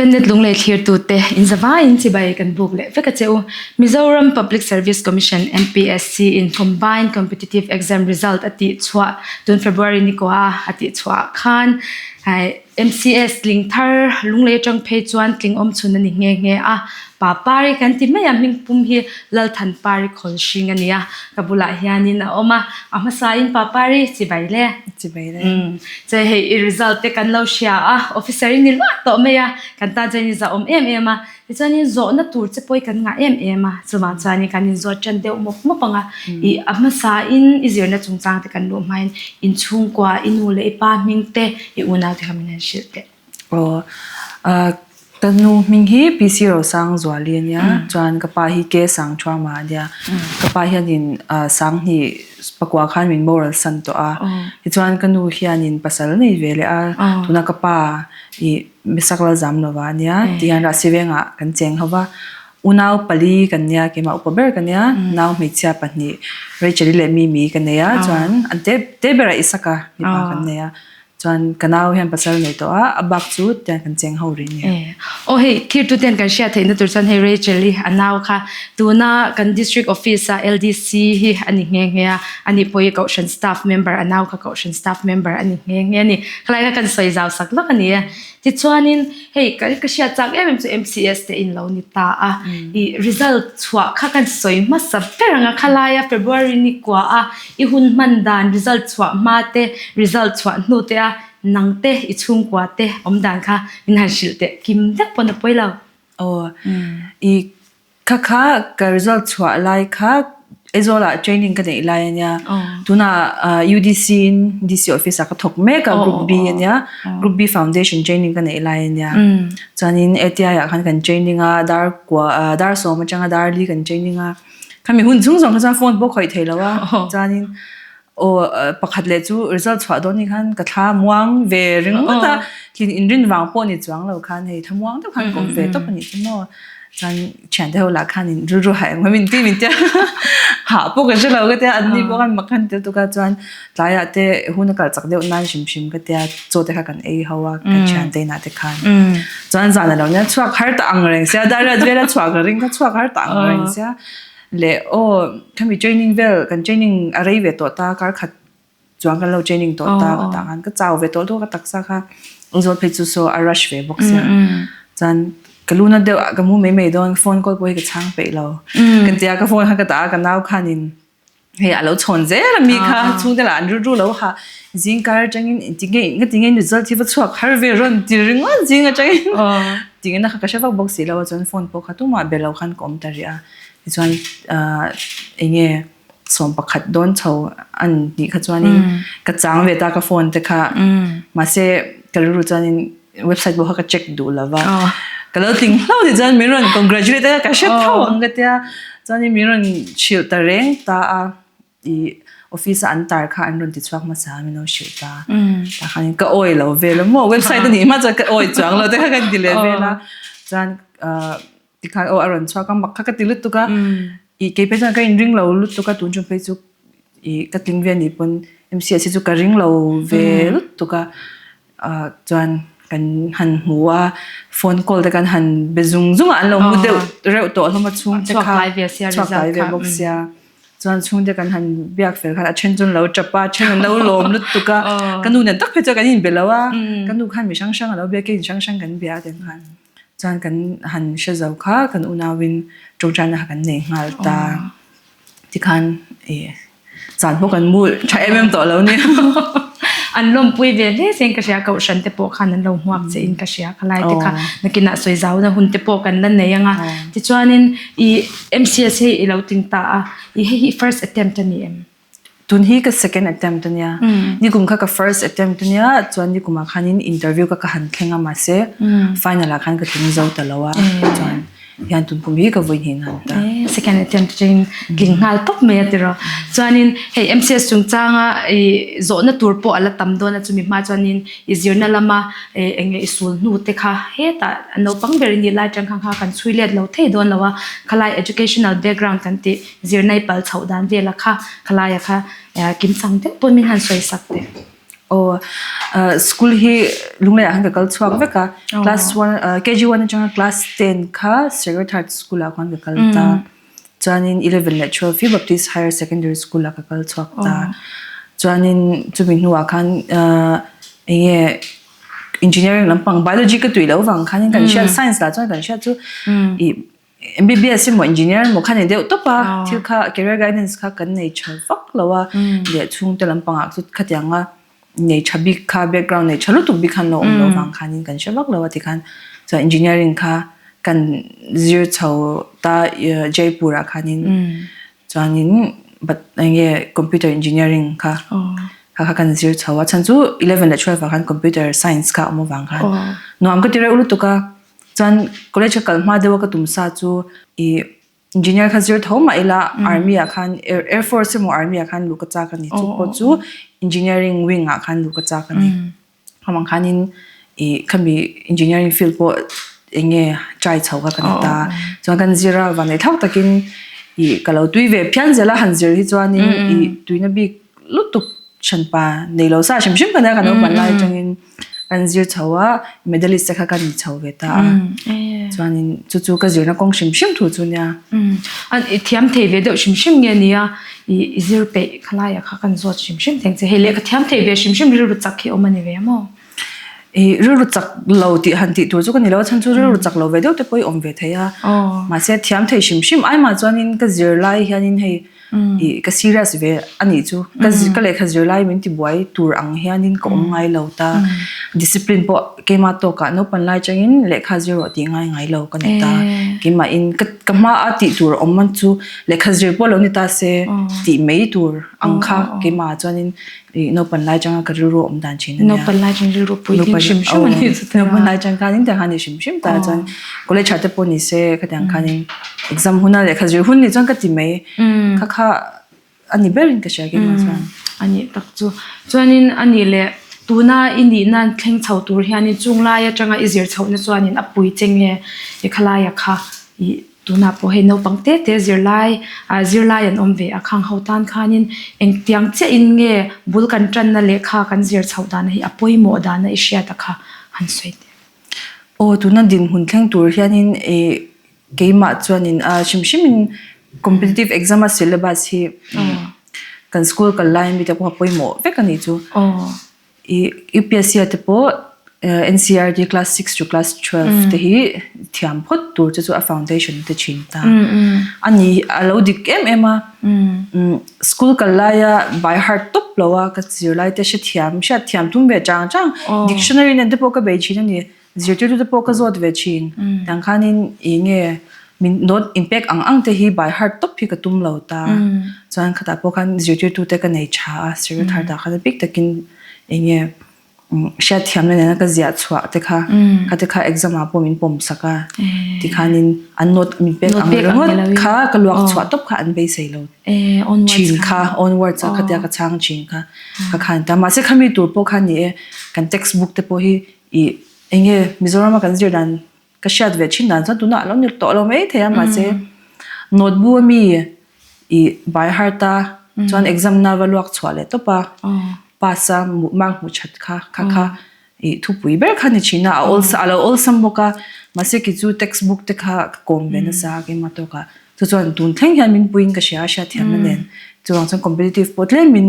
Pennet Lunglei thlirtute in zavaiin chibai kan buk leh vek a che u. Mizoram Public Service Commission, MPSC, in Combined Competitive Exam result a tih chhuah tun February ni kua a tih chhuah khan MCS tling thar Lunglei atang phei chuan tling awm chhun a ni nghe nghe a. Pa Pari kan ti mai a, hming pum hi Lalthan Pari khawl hring a ni a, ka bulah hianin a awm a, a hmasain Pa Pari chibai le. Chibai le. Che hei i result te kan lo hria a, officer i ni luah tawh mai a, kan tan chuan i zahawm em em a, tichuanin zawhna tur che pawh i kan ngah em em a, chuvang chuanin kan inzawt tan deuh mawp mawp ang a, i a hmasain i zirna chungchang te kan luh hmain inchhungkua i nu leh i pa hming te i unau te kha min han hrilh teh. Aw ka nu hming hi PC Rosangzuali a nia chuan ka pa hi K Sangthuama a nia ka pa hianin Sanghnih pakua khan min boral san tawh a tichuan ka nu hianin pasal nei ve leh a tuna ka pa ih Misak Lalzamlova a nia tihian Rahsivengah kan cheng ho va unau pali kan nia keimah upa ber ka nia nau hmeichhia pahnih Rachel-i leh Mimi ka nei a chuan an te te berah Isaka mipa kan nei a. Chuan ka nau hian pasal nei tawh a, a bak chu tiang kan cheng ho rih nia. Aw hei thirtu ten kan hriat theihna tur chuan hei Rachel hi a nau kha tuna kan district office a LDC hi a ni nghe nghe a, ani pawh hi kohhran staff member a nau kha kohhran staff member a ni nghe nghe a ni. Khalai kha kan sawi zau sak lawk a ni e. Tichuanin hei ka hriat chak em em chu MCS te in lo ni ta a, i result chhuah kha kan sawi hmasa ber ang a, khalaia February ni kua a i hun hman dan result chhuah hma te result chhuah hnu te a nang te i chhungkua te awm dan kha min han hrilh teh kim vek pawn a pawi lo. Aw i Kha kha ka result chhuah lai kha Aizawl ah training ka neih lai ania. Tunah UDC in DC office ah ka thawk mek a group B ania. Group B foundation training ka neih lai ania. Chuanin ATI ah khan kan training a dar kua dar sawm atanga dar li kan training a. Khami hun chhung zawng kha chuan phone pawh khawih thei lo a. Chuanin Aw pakhat leh chu result chhuah dawn ni khan ka thla muang ve ringawt a, tlin inrin vang pawh ni chuang lo khan hei thla muang deuh khan ka awm ve tawp a nih chu maw. Chuan thiante ho lah khan in rilru hah engmah min ti min tia hah pawh ka hre lo ka tia an ni pawh khan mak khan ti lutuk a chuan tlaiah te hun a kal chak deuh nan hrim hrim ka tia chaw te kha kan ei ho a ka thiante inah te khan. Chuan zan a lo nia chhuak har ta ang reng sia dar riat vela chhuak ka ring kha chhuak har ta ang reng sia. Leh aw khami training vel kan training a rei ve tawh ta kar khat chuan kan lo training tawh ta ka tah khan ka chau ve tawh lutuk a taksa kha Aizawl phei chu saw a rush ve bawk sia chuan ka lu na deuh ah ka mu mai mai dawn phone call pawh hi ka chhang peih lo ka tia ka phone kha ka dah a ka nau khanin hei a lo chhawn zel a mi kha chhungte lah an rilru lo ha zingkar atangin tinge nga tinge result hi va chhuak har ve rawn ti ringawt zing atangin tinge na kha ka hre vak bawk si lo a chuan phone pawh kha tumah be lo khan ka awm ta rih a. Tichuan eng nge 11 dawn chho an tih kha chuanin ka chang ve ta ka phone te kha mahse ka rilru chuanin website pawh kha ka check duh lo va ka lo tling hlauh tih chuan min rawn congratulate a ka hre tho ang ka tia chuanin min rawn hrilh ta reng ta a. I office a an tar kha an rawn ti chhuak hmasa a min lo hrilh ta. Tah khanin ka awi lo vel a maw website a nih hma chuan ka awi chuang lo te kha kan ti leh vel a. Chuan tikhan aw a rawn chhuak a mak kha ka ti lutuk a. I kei phei chuan ka inring lo lutuk a tun chung phei chu i ka tling ve anih pawn MCS hi chu ka ring lo ve lutuk a. Chuan kan han hmu a phone call te kan han be zung zung a an lo mu deuh reuh tawh hlawm a chhungte kha chhuak tlai ve bawk sia. Chuan chhungte kan han biak fel khan a then chu an lo tap a, a then an lo lawm lutuk a, ka nu nen tak phei chuan kan inbe lo a, ka nu khan mi hrang hrang a lo bia, kei hrang hrang kan bia a ti khan chuan kan han hre zo kha kan unauin tawngtaina kha kan nei nghal ta tikhan ih zan pawh kan mu tha em em tawh lo nia. An lawmpui ve hle hle in ka hria, kohhran te pawh khan an lo hmuak che in ka hria khalai te kha nakinah sawi zauna hun te pawh kan la nei ang a, tichuanin ih MCS hei i lo ting ta a, i hei hi first attempt a ni em? Tun hi ka second attempt a nia. Nikum kha ka first attempt a nia, chuan nikumah khanin interview kha ka han thleng a mahse final ah khan ka tling zo ta lo a, chuan hian tun kum hi ka vawi hnih nan ta. Second attempt atangin tling nghal tawp mai a tiraw. Chuanin hei MCS chungchanga i zawhna tur pawh a la tam dawn a, chumi hma chuanin I zirna lama eng nge i sul hnu te kha hetah naupang ber i nih lai atang khan kha kan chhui let lo thei dawn lo a, khalai educational background kan tih zirna i pal chhoh dan vela kha khalaia kha kimchang deuh pawn min han sawi sak teh. Aw, school hi Lunglei ah khan ka kal chhuak vek a, class one KG one atanga class ten kha Sacred Heart School ah khan ka kal ta. Chuanin 11 leh 12 hi Baptist Higher Secondary School ah ka kal chhuak ta. Chuanin chumi hnuah khan enge engineering lampang biology ka tui loh vang khanin kan hriat science lah chuan kan hriat chu ih MBBS emaw engineer emaw kha nei deuh tawp a, thil kha career guidance kha kan nei tha vak lo a, leh chhungte lampangah chu khatianga nei tha bik kha background nei tha lutuk bik khan lo awm loh vang khanin kan hre vak lo a tikhan chuan engineering kha kan zir chho ta Jaipur ah khanin chuanin but enge computer engineering kha kha kha kan zir chho a chhan chu 11 leh 12 ah khan computer science kha a awm avang khan nuam ka ti reuh lutuk a. Chuan college ka kal hma deuha ka tum sa chu ih engineer kha zir tho mah ila army ah khan air force emaw army ah khan luh ka chak a ni. Chu pawh chu engineering wing ah khan luh ka chak a ni. Amang khanin ih khami engineering field pawh eng nge try chho kha ka ni ta. Chuan kan zir a vanneih thlak takin ih ka lo tui ve phian zel a han zir hi chuanin ih tuina bik lutuk Hranpa nei lo sa hrim hrim ka nia ka naupan lai atangin kan zir chho a medalist te kha ka ni chho ve ta a chuanin chu chu ka zirna kawng hrim hrim thu chu nia. An i thiam thei ve deuh hrim hrim nge nia i zir peih khalaiah kha kan zawt hrim hrim theng che hei leh ka thiam thei ve hrim hrim rilru chak hi awm a ni ve maw? I rilru chak lo tih han tih tur chu ka ni lo a chhan chu rilru chak lo ve deuh te pawh i awm ve thei a mahse thiam thei hrim hrim ai mah chuanin ka zir lai hianin hei I ka serious ve a nih chu ka ka lehkha zir lai min ti buai tur ang hianin ka awm ngai lo ta discipline pawh keimah tawkah naupang lai changin lehkha zir rawh tih ngai ngai lo ka ni ta keimahin ka ka hma a tih tur awm man chu lehkha zir pawh lo ni ta se tih mai tur ang kha keimah chuanin I naupang lai changa ka rilru awm dan thin a nia. Naupang lai chang rilru puitling hrim hrim a ni chu ta. Naupang lai chang khanin tiang khan ni hrim hrim ta chuan college ah te pawh ni se khatiang khanin exam huna lehkha zir hun ni chuan ka ti mai. Kha kha a ni berin ka hria keimah chuan. A nih tak chu. Chuanin a nih leh tuna i nihna thleng chho tur hianin chung lai atanga i zir chhohna chuanin a pui che nge i khalaia kha i Tunah pawh hei naupang te te zirlai ah zirlai an awm ve a, khang ho tan khanin engtiang chiahin nge bul kan tanna lehkha kan zir chhoh dana hi a pawimawh dana i hriat a kha han sawi teh. Aw tuna dinhmun thleng tur hianin ih keimah chuanin a hrim hrimin competitive exam a syllabus hi kan school kal lai mite pawh a pawimawh vek a nih chu. I UPSC ah te pawh NCERT class 6 to class 12 te hi thiam phawt tur chu chu a foundation te thin ta. A ni a lo dik em em a. School kal laia by heart tawp lo a ka zirlai te hrethiam hriat thiam tum ve chang chang dictionary nen te pawh ka bei thin a ni. Zirtirtu te pawh ka zawt ve thin. Tiang khanin ih nge min note in pek ang ang te hi by heart tawp hi ka tum lo ta. Chuan khatah pawh khan zirtirtu te ka nei tha a, zirtir thar dah khan bik takin eng nge hriat thiamna nena ka ziah chhuah te kha kha te kha exam ah pawh min pawm sak a. Tikhanin an note min pek ang ringawt kha ka luak chhuah tawp kha an beisei lo thin kha onwards a khatia ka chhang thin kha ka khan ta. Mahse khami tur pawh kha ni e kan textbook te pawh hi I enge Mizoram a kan zir dan ka hriat ve thin dan chuan tunah a lo ni tawh lo mai thei a mahse notebook a mi i by heart a chuan exam na va luak chhuah leh tawp a pass a mark hmuh that kha kha kha i thupui ber kha ni thin a a awlsam a lo awlsam bawk a mahse kei chu textbook te kha ka kawm ve nasa a keimah tawkah chu chuan tun thleng hian min puiin ka hria a hriatthiamna nen chuvang chuan competitive pawh tlemin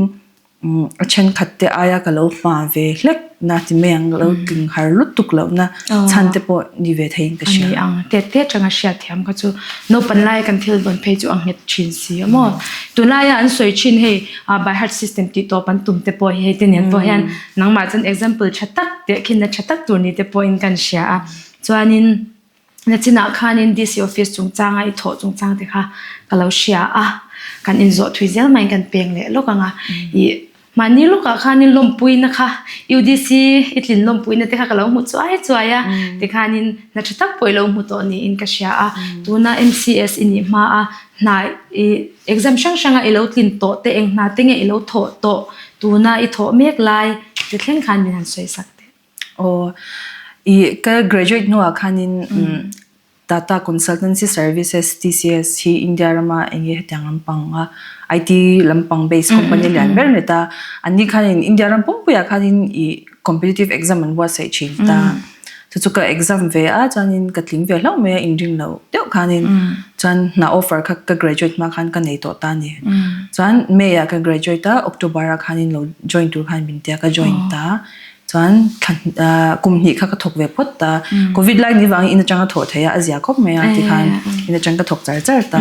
A thenkhat te aia ka lo hma ve hlek na ti mai ang, lo tling har lutuk loh na chhan te pawh ni ve theiin ka hria. A ni ang, tet te atanga hriat thiam kha chu naupan laia kan thil vawn phei chu a nghet thin si a maw. Tunlaia an sawi thin hei by heart system tih tawp an tum te pawh hi hei te nen pawh hian nangmah chuan example tha tak tehkhinna tha tak tur ni te pawhin kan hria a. Chuanin Nachinah khanin DC office chungchanga i thawh chungchang te kha ka lo hria a, kan inzawh thui zel maiin kan peng leh lawk ang a. I mahni lawkah khanin lawmpuina kha UDC i tlin lawmpuina te kha ka lo hmu chuai chuai a, tikhanin hna tha tak pawh i lo hmu tawh niin ka hria a. Tuna MCS i nih hma a hna i exam hrang hranga i lo tlin tawh te eng hna te nge i lo thawh tawh tuna i thawh mek lai ti thleng khan min han sawi sak teh. Aw, i ka graduate hnuah khanin. Tata Consultancy Services, TCS, hi India rama eng nge hetiang lampang a IT lampang base company lian ber ni ta. Anni khanin India ram pumpuiah khanin ih competitive exam an buatsaih thin ta. Chu chu ka exam ve a chuanin ka tling ve hlauh mai a inring lo deuh khanin chuan hna offer kha ka graduate hma khan ka nei tawh ta a ni. Chuan May ah ka graduate a October ah khanin lo join tur khan min tia ka join ta. Chuan thla kum hnih kha ka thawk ve phawt ta. Covid lai ni vangin in atanga thawh theih a a zia khawp mai a tikhan in atang ka thawk char char ta.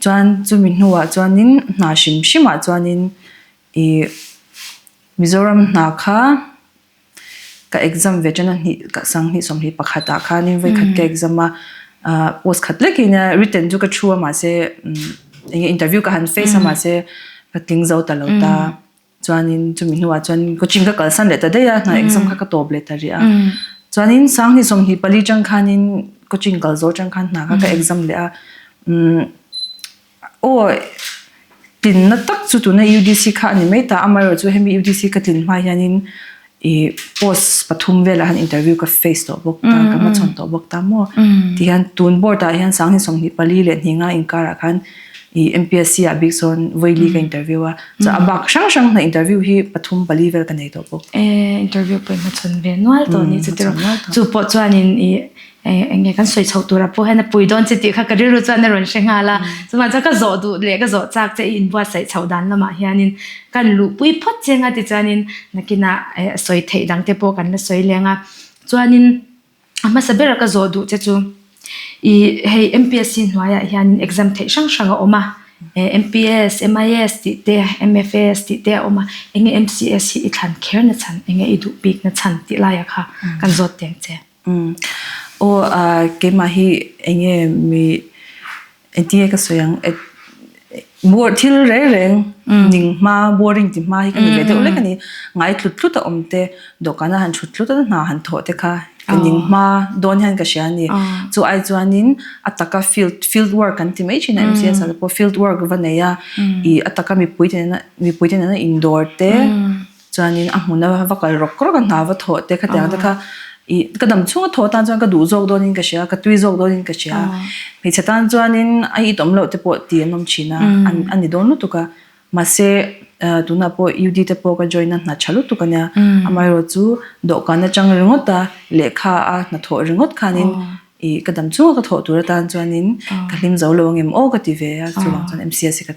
Chuan chumi hnuah chuanin hna hrim hrimah chuanin ih Mizoram hna kha ka exam ve ṭan a hnih ka sanghnih sawmhnih pakhatah khanin vawikhat ka exam a ah post khat lekin a written chu ka thu a mahse eng nge interview ka han face a mahse ka tling zo ta lo ta. Chuanin chumi hnuah chuan coaching ka kalsan leh ta daih a hna exam kha ka tawp leh ta rih a. Chuanin sanghnih 24 tang khanin coaching kal zawh tang khan hna kha ka exam leh a umm aw tlinna tak chu tuna UDC kha a ni mai ta amaherawhchu chu hemi UDC ka tlin hma hianin ih post pathum velah hian interview ka face tawh bawk ta ka hmachhawn tawh bawk ta maw tihian tun board ah hian sanghnih 24 leh hnih nga inkarah khan ih MPSC ah bik sawn vawi ka interview a chuan a bak hrang hrang hna interview hi pathum pali vel ka nei tawh bawk. Eh interview pawh i hmachhawn ve nual tawh a ni chu tiraw chu pawh chuanin ih eng nge kan sawi chhoh turah pawh hian a pui dawn che tih kha ka rilru chuan a rawn hre nghal a chuvang chuan ka zawh duh leh ka zawh chak che i inbuatsaih chhoh dan lamah hianin kan luhpui phawt che anga tichuanin nakinah sawi theih dang te pawh kan la sawi leng a chuanin a hmasa bera ka zawh duh che chu ih hei M_P_S_C hnuaiah hianin exam theih hrang hrang a awm a M_P_S, M_I_S tih te M_F_A_S tih te a awm a eng nge M_C_S hi i thlan kher na chhan eng nge i duh bik na chhan tih laiah kha kan zawt teng che. Aw keimah hi eng nge mi engtin nge ka sawi ang thil reng reng ning hma boring ti hma hi ka ni ve deuh lek a ni ngai tlut tlut a awm te dawhkan a han thut tlut a hna han thawh te kha ka ning hma dawn hian ka hria a ni chu ai chuanin a taka field field work kan ti mai thin a M_C_S ah te pawh field work va nei a ih a taka mipui te nena mipui te nena indawr te. Chuanin a hmun a va kal rawk rawk a hna va thawh te khatiang te kha ih ka dam chhunga thawh tan chuan ka duh zawk dawnin ka hria ka tui zawk dawnin ka hria. Hmeichhe tan chuanin a itawm loh te pawh ti an awm thin a a ni dawn lutuk a mahse tunah pawh UD te pawh ka join a hna tha lutuk a nia amaherawh chu dawhkan atang ringawt a lehkha a hnathawh ringawt khanin ih ka dam chhunga ka thawh tur atan chuanin ka hlim zo lo ang em aw ka ti ve a chuvang chuan MCS hi ka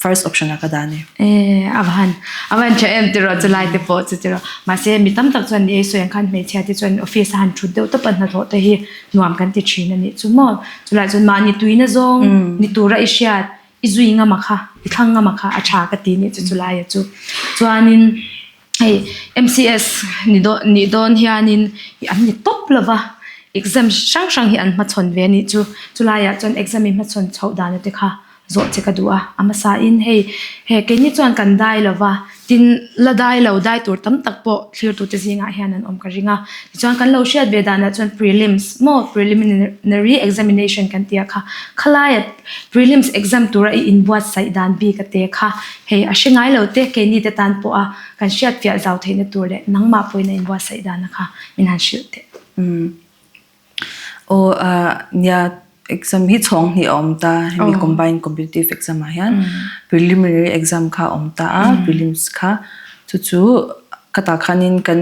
First option a ka dah a ni. Eh, a van, a van tha em tiraw chulai te pawh chu tiraw. Mahse mi tam tak chuan ni ei sawi ang khan hmeichhia te chuan office a han thut deuh tawp a hnathawh te hi nuam kan ti thin a nih chu maw. Chulai chuan mahni tuina zawng ni tura i hriat, i zui ngam a kha, i thlang ngam a kha a tha ka ti nih chu chulaia chu. Chuanin hei MCS ni dawn nih dawn hianin an ni tawp lova exam hrang hrang hi an hmachhawn ve a nih chu. Chulaiah chuan exam in hmachhawn chhoh dan te kha zawh che ka duh a, a hmasa in hei he keini chuan kan dai lo va, tin la dai lo dai tur tam tak pawh thlir tute zingah hian an awm ka ring a, tichuan kan lo hriat ve danah chuan prelims maw preliminary examination kan tih a kha khalaia prelims exam tura i inbuatsaih dan bik a te kha hei a hre ngai lo te keini te tan pawha kan hriat fiah zau theihna tur leh nangmah pawhin a inbuatsaih dan a kha min han hrilh teh. Aw nia exam hi chhawng hnih a awm ta hemi combined competitive exam ah hian preliminary exam kha a awm ta a prelims kha chu chu khatah khanin kan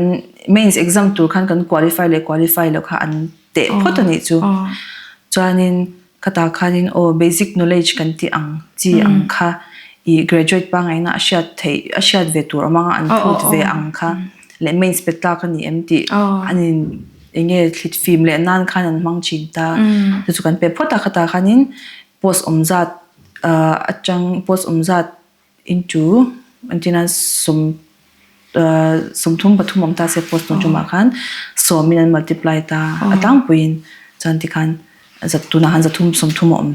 mains exam tur khan kan qualify leh qualify loh kha an teh phawt a nih chu chuanin khatah khanin aw basic knowledge kan tih ang chi ang kha ih graduate pangngaina a hriat theih a hriat ve tur awm anga an phut ve ang kha leh mains pe tlak a ni em tih an in. Eng nge thlit fim leh nan khan an hmang thin ta. Chu chu kan pe phawt a khatah khanin post awm zat atang post awm zat into engtin a sawm 33 awm ta se post tun tumah khan sawmin an multiply ta a tlangpuiin chuan tikhan tunah khan 330 a awm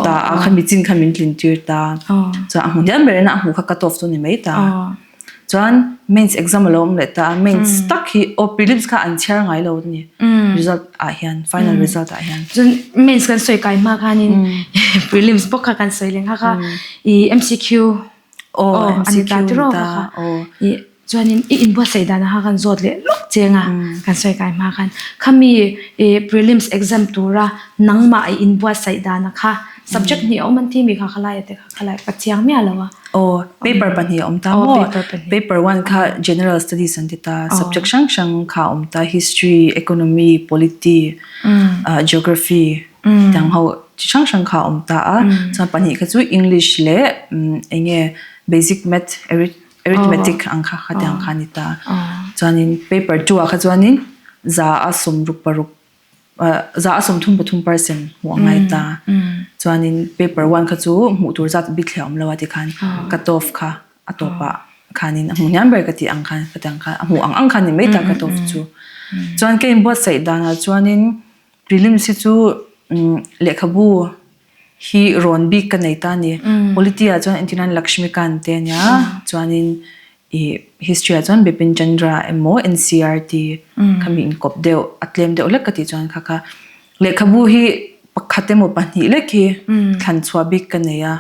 ta a khami chin khan min tlin tir ta chuan a hmu hniam ber in a hmuh kha cut off chu ni mai ta. Chuan mains exam a lo awm leh ta a, mains tak hi aw prelims kha an chhiar ngai lo a ni result ah hian final result ah hian. Chuan mains kan sawi kai hma khanin prelims bawk kha kan sawi leh nghak a, ih MCQ aw an ni ta tiraw kha kha. Chuanin i inbuatsaih dan ah kha kan zawt leh lawk cheng a, kan sawi kai hma khan khami i prelims exam tura nangmah i inbuatsaih dan a kha subject hnih a awm an ti mi kha khalai a te kha khalai ka chiang miah lo a. Aw, paper pahnih a awm ta maw? Paper one kha general studies an ti ta, subject hrang hrang kha a awm ta, history, economy, polity, geography tiang ho chi hrang hrang kha a awm ta a, chuan pahnih kha chu English leh eng nge basic math Arithmetic ang kha khatiang kha a ni ta. Chuanin paper 2 ah kha chuanin 166 133 percent hmuh a ngai ta. Chuanin paper 1 kha chu hmuh tur zat bik hle a awm lo a tikhan cut off kha a tawpah khanin a hmuh hniam ber ka tih ang khan khatiang khan a hmuh ang ang khan ni mai ta cut off chu. Chuan ka inbuatsaih danah chuanin prelims hi chu lehkhabu hi rawn bik ka nei ta a ni. Polity ah chuan entirnan Lakshmikant te a nia, chuanin ih history ah chuan Bipin Chandra emaw NCERT khami inkawp deuh a tlem deuh hlek ka tih chuan kha kha lehkhabu hi pakhat emaw pahnih lek hi thlan chhuah bik ka nei a,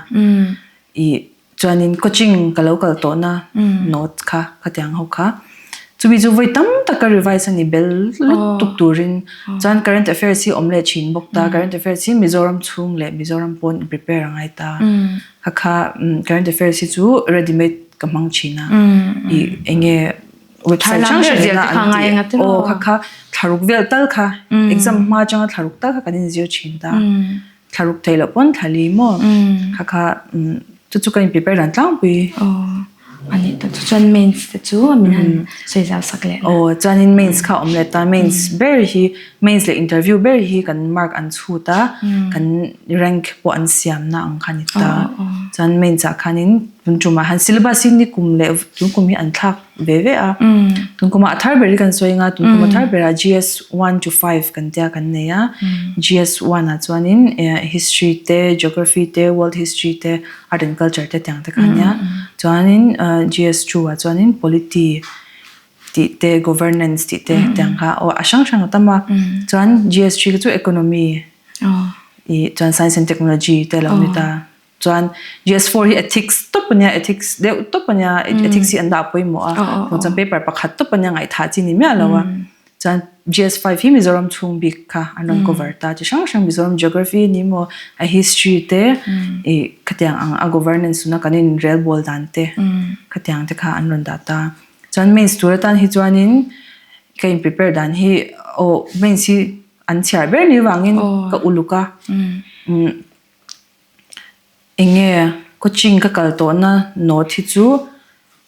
ih Chuanin coaching ka lo kal tawhna note kha khatiang ho kha chumi chu vawi tam tak ka revise a ni bel lutuk turin chuan current affairs hi awm leh thin bawk ta current affairs hi Mizoram chhung leh Mizoram pawn in prepare a ngai ta kha kha current affairs hi chu ready made ka hmang thin a ih eng nge website hrang hrang ina an tih aw kha kha thlaruk vel tal kha exam hma atanga thlaruk tal kha kan inzir thin ta. Thlaruk theih loh pawn thla li maw? Kha kha chu chu ka in prepare dan tlangpui. Aw a nih tak chu chuan mains te chu min han sawi zau sak leh na. Aw chuanin mains kha awm leh ta mains ber hi mains leh interview ber hi kan mark an chhut a kan rank pawh an siam na ang kha ni ta. Chuan mains ah khanin tun tumah han syllabus hi ni kum leh tun kum hi an thlak ve ve a. Tun kuma a thar ber hi kan sawi anga tun kuma thar berah GS 1 to 5 kan tia kan nei a. GS 1 ah chuanin history te, geography te, world history te, art and culture te tiang te kha a nia. Chuanin GS 2 ah chuanin polity tih te, governance tih te tiang kha aw a hrang hrang a tam a. Chuan GS 3 kha chu economy ih chuan science and technology te a lo ni ta. Chuan GS4 hi ethics tawp a nia, ethics deuh tawp a nia, ethics hi an dah pawimawh a, chuan paper pakhat tawp a nia ngaihthah chi ni miah lo a. Chuan GS5 hi Mizoram chhung bik kha an rawn cover ta chi hrang hrang Mizoram geography ni maw, a history te, ih khatiang ang a governance tuna kan in relbawl dan te khatiang te kha an rawn dah ta. Chuan mains tur atan hi chuanin ka in prepare dan hi aw mains hi an chhiar ber ni vangin ka uluk a. Eng nge coaching ka kal tawhna note hi chu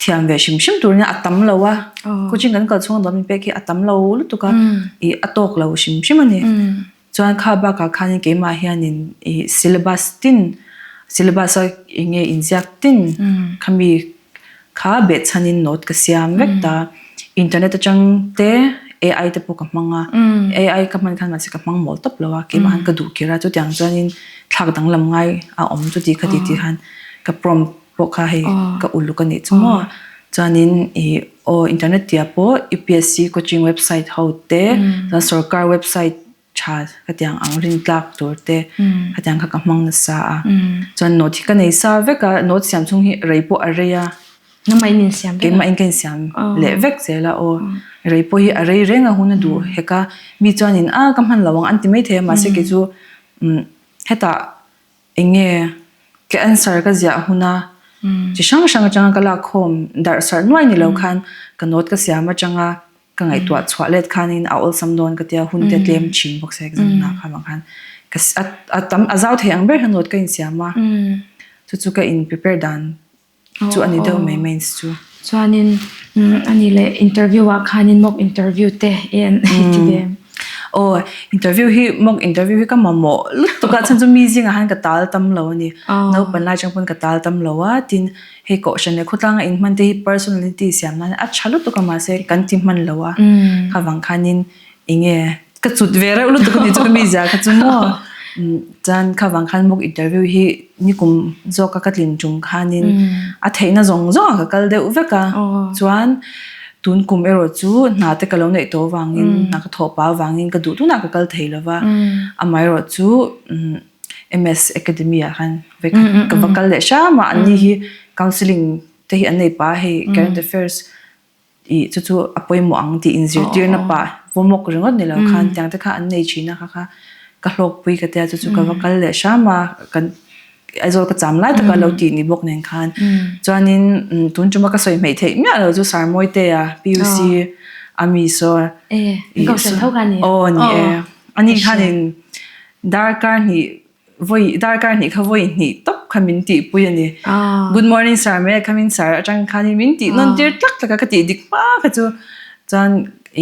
thiam ve hrim hrim turin a tam lo a, coaching kan kal chhunga dawm inpek hi a tam lo lutuk a, ih a tawk lo hrim hrim a ni. Chuan kha bakah khanin keimah hianin ih syllabus tin syllabus a eng nge inziak tin khami Kha behchhanin note ka siam vek ta. Internet atang te AI te pawh ka hmang a. AI ka hman khan mahse ka hmang mawl tawp lo a, keimah khan ka duh kir a, chutiang chuanin thlak danglam ngai a awm chuti kha ti tih khan ka prompt pawh kha hei ka uluk a nih chu maw. Chuanin ih aw internet tih ah pawh UPSC coaching website ho te chuan sorkar website tha ka tiang ang rin tlak tur te ka tiang kha ka hmang nasa a chuan note hi ka nei sa vek a note siam chhung hi rei pawh a rei a nangmah in in siam vek a keimah in ka in siam leh vek zel a aw rei pawh hi a rei reng a hun a duh hek a mi chuan in a ka hman lo ang an ti maithei a mahse kei chu hetah Eng nge ka answer ka ziah huna chi hrang hrang atanga ka lak khawm darh sarh nuai ni lo khan ka note ka siam atanga ka ngaihtuah chhuah let khanin a awlsam dawn ka tia hun te tlem thin bawk se exam na kha vang khan ka a tam a zau thei ang ber hian note ka insiam a chu chu ka in prepare dan chu a ni deuh mai mains chu. Chuanin a ni leh interview ah khanin mock interview te i en ti ve em? Aw interview hi mock interview hi ka mamawh lutuk a chhan chu mi zingah khan ka tal tam lo a ni. Naupan lai atang pawn ka tal tam lo a tin hei kohhran leh khawtlanga inhman te hi personality siam nan a tha lutuk a mahse kan ti hman lo a kha vang khanin Enge ka chut ve reuh lutuk a ni chu ka mi zia kha chu maw. Chuan kha vang khan mock interview hi nikum zawka ka tlin tum khanin a theihna zawng zawngah ka kal deuh vek a. Chuan tun kum erawh chu hna te ka lo neih tawh avangin hna ka thawh pah avangin ka duh tunah ka kal thei lo va. Amaherawh chu MS Academy ah khan vekhat ka va kal leh hram a, anni hi counselling te hi an nei pah a hei current affairs. I chu chu a pawimawh ang tih inzirtirna pah vawmawk ringawt ni lo khan tiang te kha an nei thin a kha kha ka hlawkpui ka tia chu chu ka va kal leh hram a kan Aizawl ka cham lai taka lo tih ni bawk nen khan chuanin tun tuma ka sawi hmeih theih miah lo chu Sarmawitea PUC a mi saw aw ni e ani khanin darkar hnih Vawi darkar hnih kha vawi hnih tawp kha min tihpui a ni. Good morning sir me khamin sir atang khanin min tih nawn tir tlak tlak a ka tih dik hma kha chu chuan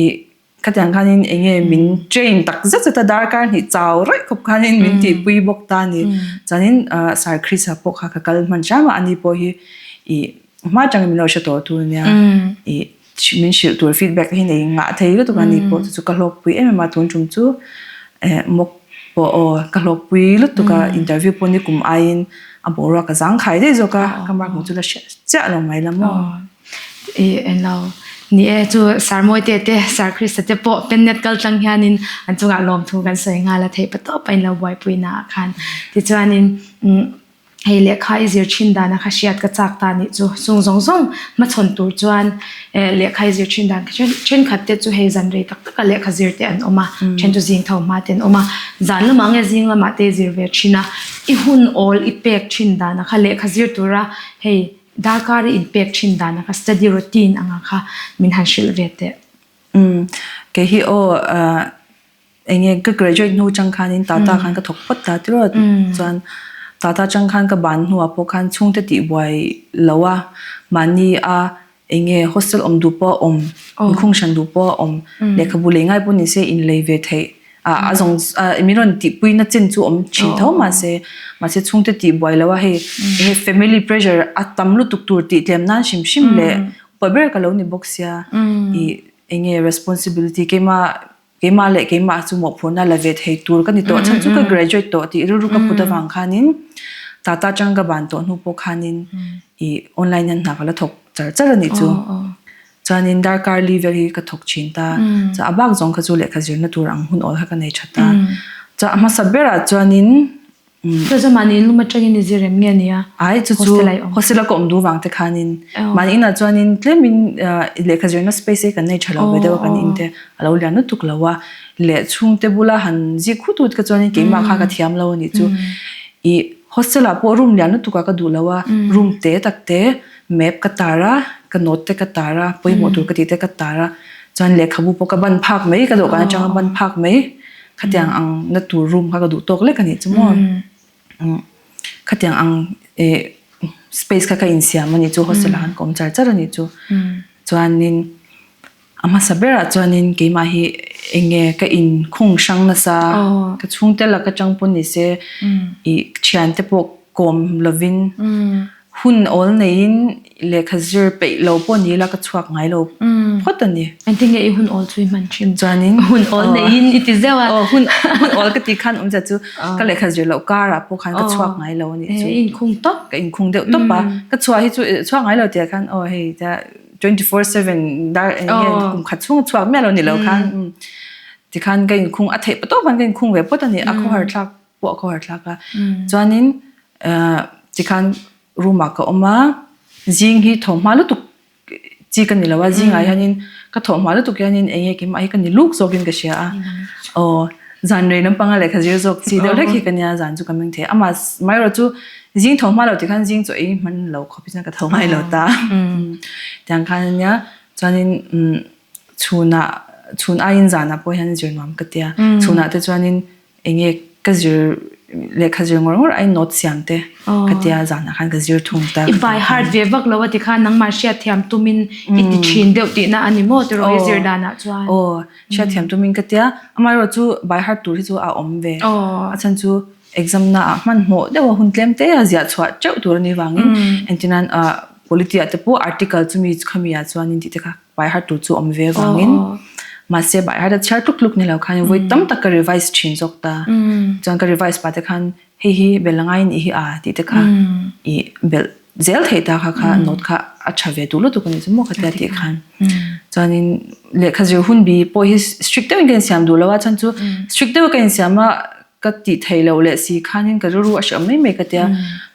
ih khatiang khanin eng nge min train tak zet zet a darkar hnih chau raih khawp khanin min tihpui bawk ta a ni. Chuanin Sir Chris-a pawh kha ka kal hman hram a ani pawh hi ih hma atangin min lo hre tawh tu ania ih min hrilh tur feedback hi nei ngah thei lutuk a ni pawh chu chu ka hlawkpui em em a tun tum chu eh mawk pawh aw ka hlawkpui lutuk a interview pawh ni kum aiin a boruak a zang khai daih zawk a ka mark hmuh chu la hriat chiah lo mai la maw. Ih englo ni e chu Sir Mawite te Sir Krista te pawh pennet kal tlang hianin an chungah lawmthu kan sawi nghal a theih patawp a inlo buaipui naah khan tichuanin umm Hei lehkha i zir thin dana kha hriat ka chak ta nih chu. Chung zawng zawng hmachhawn tur chuan lehkha i zir thin dan kha thenkhat te chu hei zan rei tak taka lehkha zir te an awm a, then chu zing tho hma te an awm a. Zan lamah nge zing lamah te i zir ve thin a, i hun awl i pek thin dana kha lehkha zir tura hei darkar i inpek thin dana kha study routine anga kha min han hrilh ve teh. Umm kei hi aw Enge ka graduate hnu chang khanin Tata khan ka thawk phawt ta tiraw chuan Tata chang khan ka ban hnuah pawh khan chhungte tih buai lo a mahni a enge hostel awm duh pawh a awm inkhung hran duh pawh a awm lehkhabu lei ngai pawh ni se inlei ve theih a a zawng min rawn tihpui na chin chu awm thin tho mahse mahse chhungte tih buai lo a hei enge family pressure a tam lutuk tur tih tlem nan hrim hrim leh upa ber ka lo ni bawk sia ih enge responsibility keimah Keimah leh keimah chu mawhphurhna la ve thei tur ka ni tawh chhan chu ka graduate tawh tih rilru ka put avang khanin Tata atang ka ban tawh hnu pawh khanin ih online hian hna ka la thawk char char a nih chu. Chuanin darkar li vel hi ka thawk thin ta. Chuan a bak zawng kha chu lehkha zirna tur ang hun awl kha ka nei tha ta. Chuan a hmasa berah chuanin Chu chu mahni in lum atangin i zir em nge nia? Ai chu chu hostel a ka awm duh vang te khanin mahni inah chuanin tlemin lehkha zirna space hi kan nei tha lo ve deuh a kan in te a lo lian lutuk lo a leh chhungte bula han zik hut hut kha chuanin keimah kha ka thiam lo a nih chu ih hostel ah pawh room lian lutuk ah ka duh lo a room te tak te map ka tar a ka note te ka tar a pawimawh tur ka tih te ka tar a chuan lehkhabu pawh ka ban phak mai ka dawhkan atanga ban phak mai. Khatiang ang na tur room kha ka duh tawk lek a nih chu maw. Khatiang ang space kha ka insiam a nih chu hostel ah khan ka awm char char a nih chu. Chuanin a hmasa berah chuanin keimah hi eng nge ka inkhung hrang nasa ka chhungte laka tang pawh ni se ih thiante pawh kawm lovin Hun awl neiin lehkha zir peih lo pawh ni ila ka chhuak ngai lo phawt a ni. Engtin nge i hun awl chu i hman thin? Chuanin hun awl neiin i ti zeuh a. Aw hun hun awl ka tih khan awmzia chu ka lehkha zir loh karah pawh khan ka chhuak ngai lo a nih chu. I inkhung tawp. Ka inkhung deuh tawp a. Ka chhuah hi chu chhuak ngai lo tih ah khan aw hei tia 24/7 dar eng nge kum khat chhung a chhuak miah lo ni lo khan tikhan ka inkhung a theih tawp khan ka inkhung ve phawt a ni. A khawhar thlak pawh a khawhar thlak a. Chuanin Tikhan room ah ka awm a, zing hi tho hma lutuk chi ka ni lo a, zingah hianin ka thawh hma lutuk hianin eng nge keimah hi ka ni luk zawkin ka hria a, aw zan rei lampanga lehkha zir zawk chi deuh hlek hi ka nia zan chu ka meng thei a, amah amaherawh chu zing tho hma lo tikhan zing chaw ei hman lo khawp hi chuan ka tho ngai lo ta tiang khan ania chuanin chhunah chhun aiin zanah pawh hian zir nuam ka tia chhunah te chuanin Eng nge ka zir lehkha zir ngawr ngawr aiin note siam te ka tia zanah khan ka zir thung ta. I by heart ve vak lo a ti khan nangmah hriatthiam tumin i ti thin deuh tihna a ni maw tiraw i zir danah chuan? Aw, hriatthiam tumin ka tia. Amaherawh chu by heart tur hi chu a awm ve. A chhan chu exam na ah hmanhmawh deuh a hun tlem te a ziah chhuah teuh tur a nih vangin engtinan polity ah te pawh article chumi khami ah chuanin tih te kha By heart tur chu awm ve avangin mahse by heart a chhiar tluk tluk ni lo khan vawi tam tak ka revise thin zawk ta. Chuan ka revise pah te khan hei hi belh a ngai anih hi a tih te kha i belh zel theih ta kha kha note kha a tha ve duh lutuk a nih chu maw ka tia tih khan. Chuanin lehkha zir hun bi pawh hi strict deuhin ka insiam duh lo a chhan chu strict deuh a ka insiam a ka tih theih loh leh si khanin ka rilru a hreawm mai mai ka tia.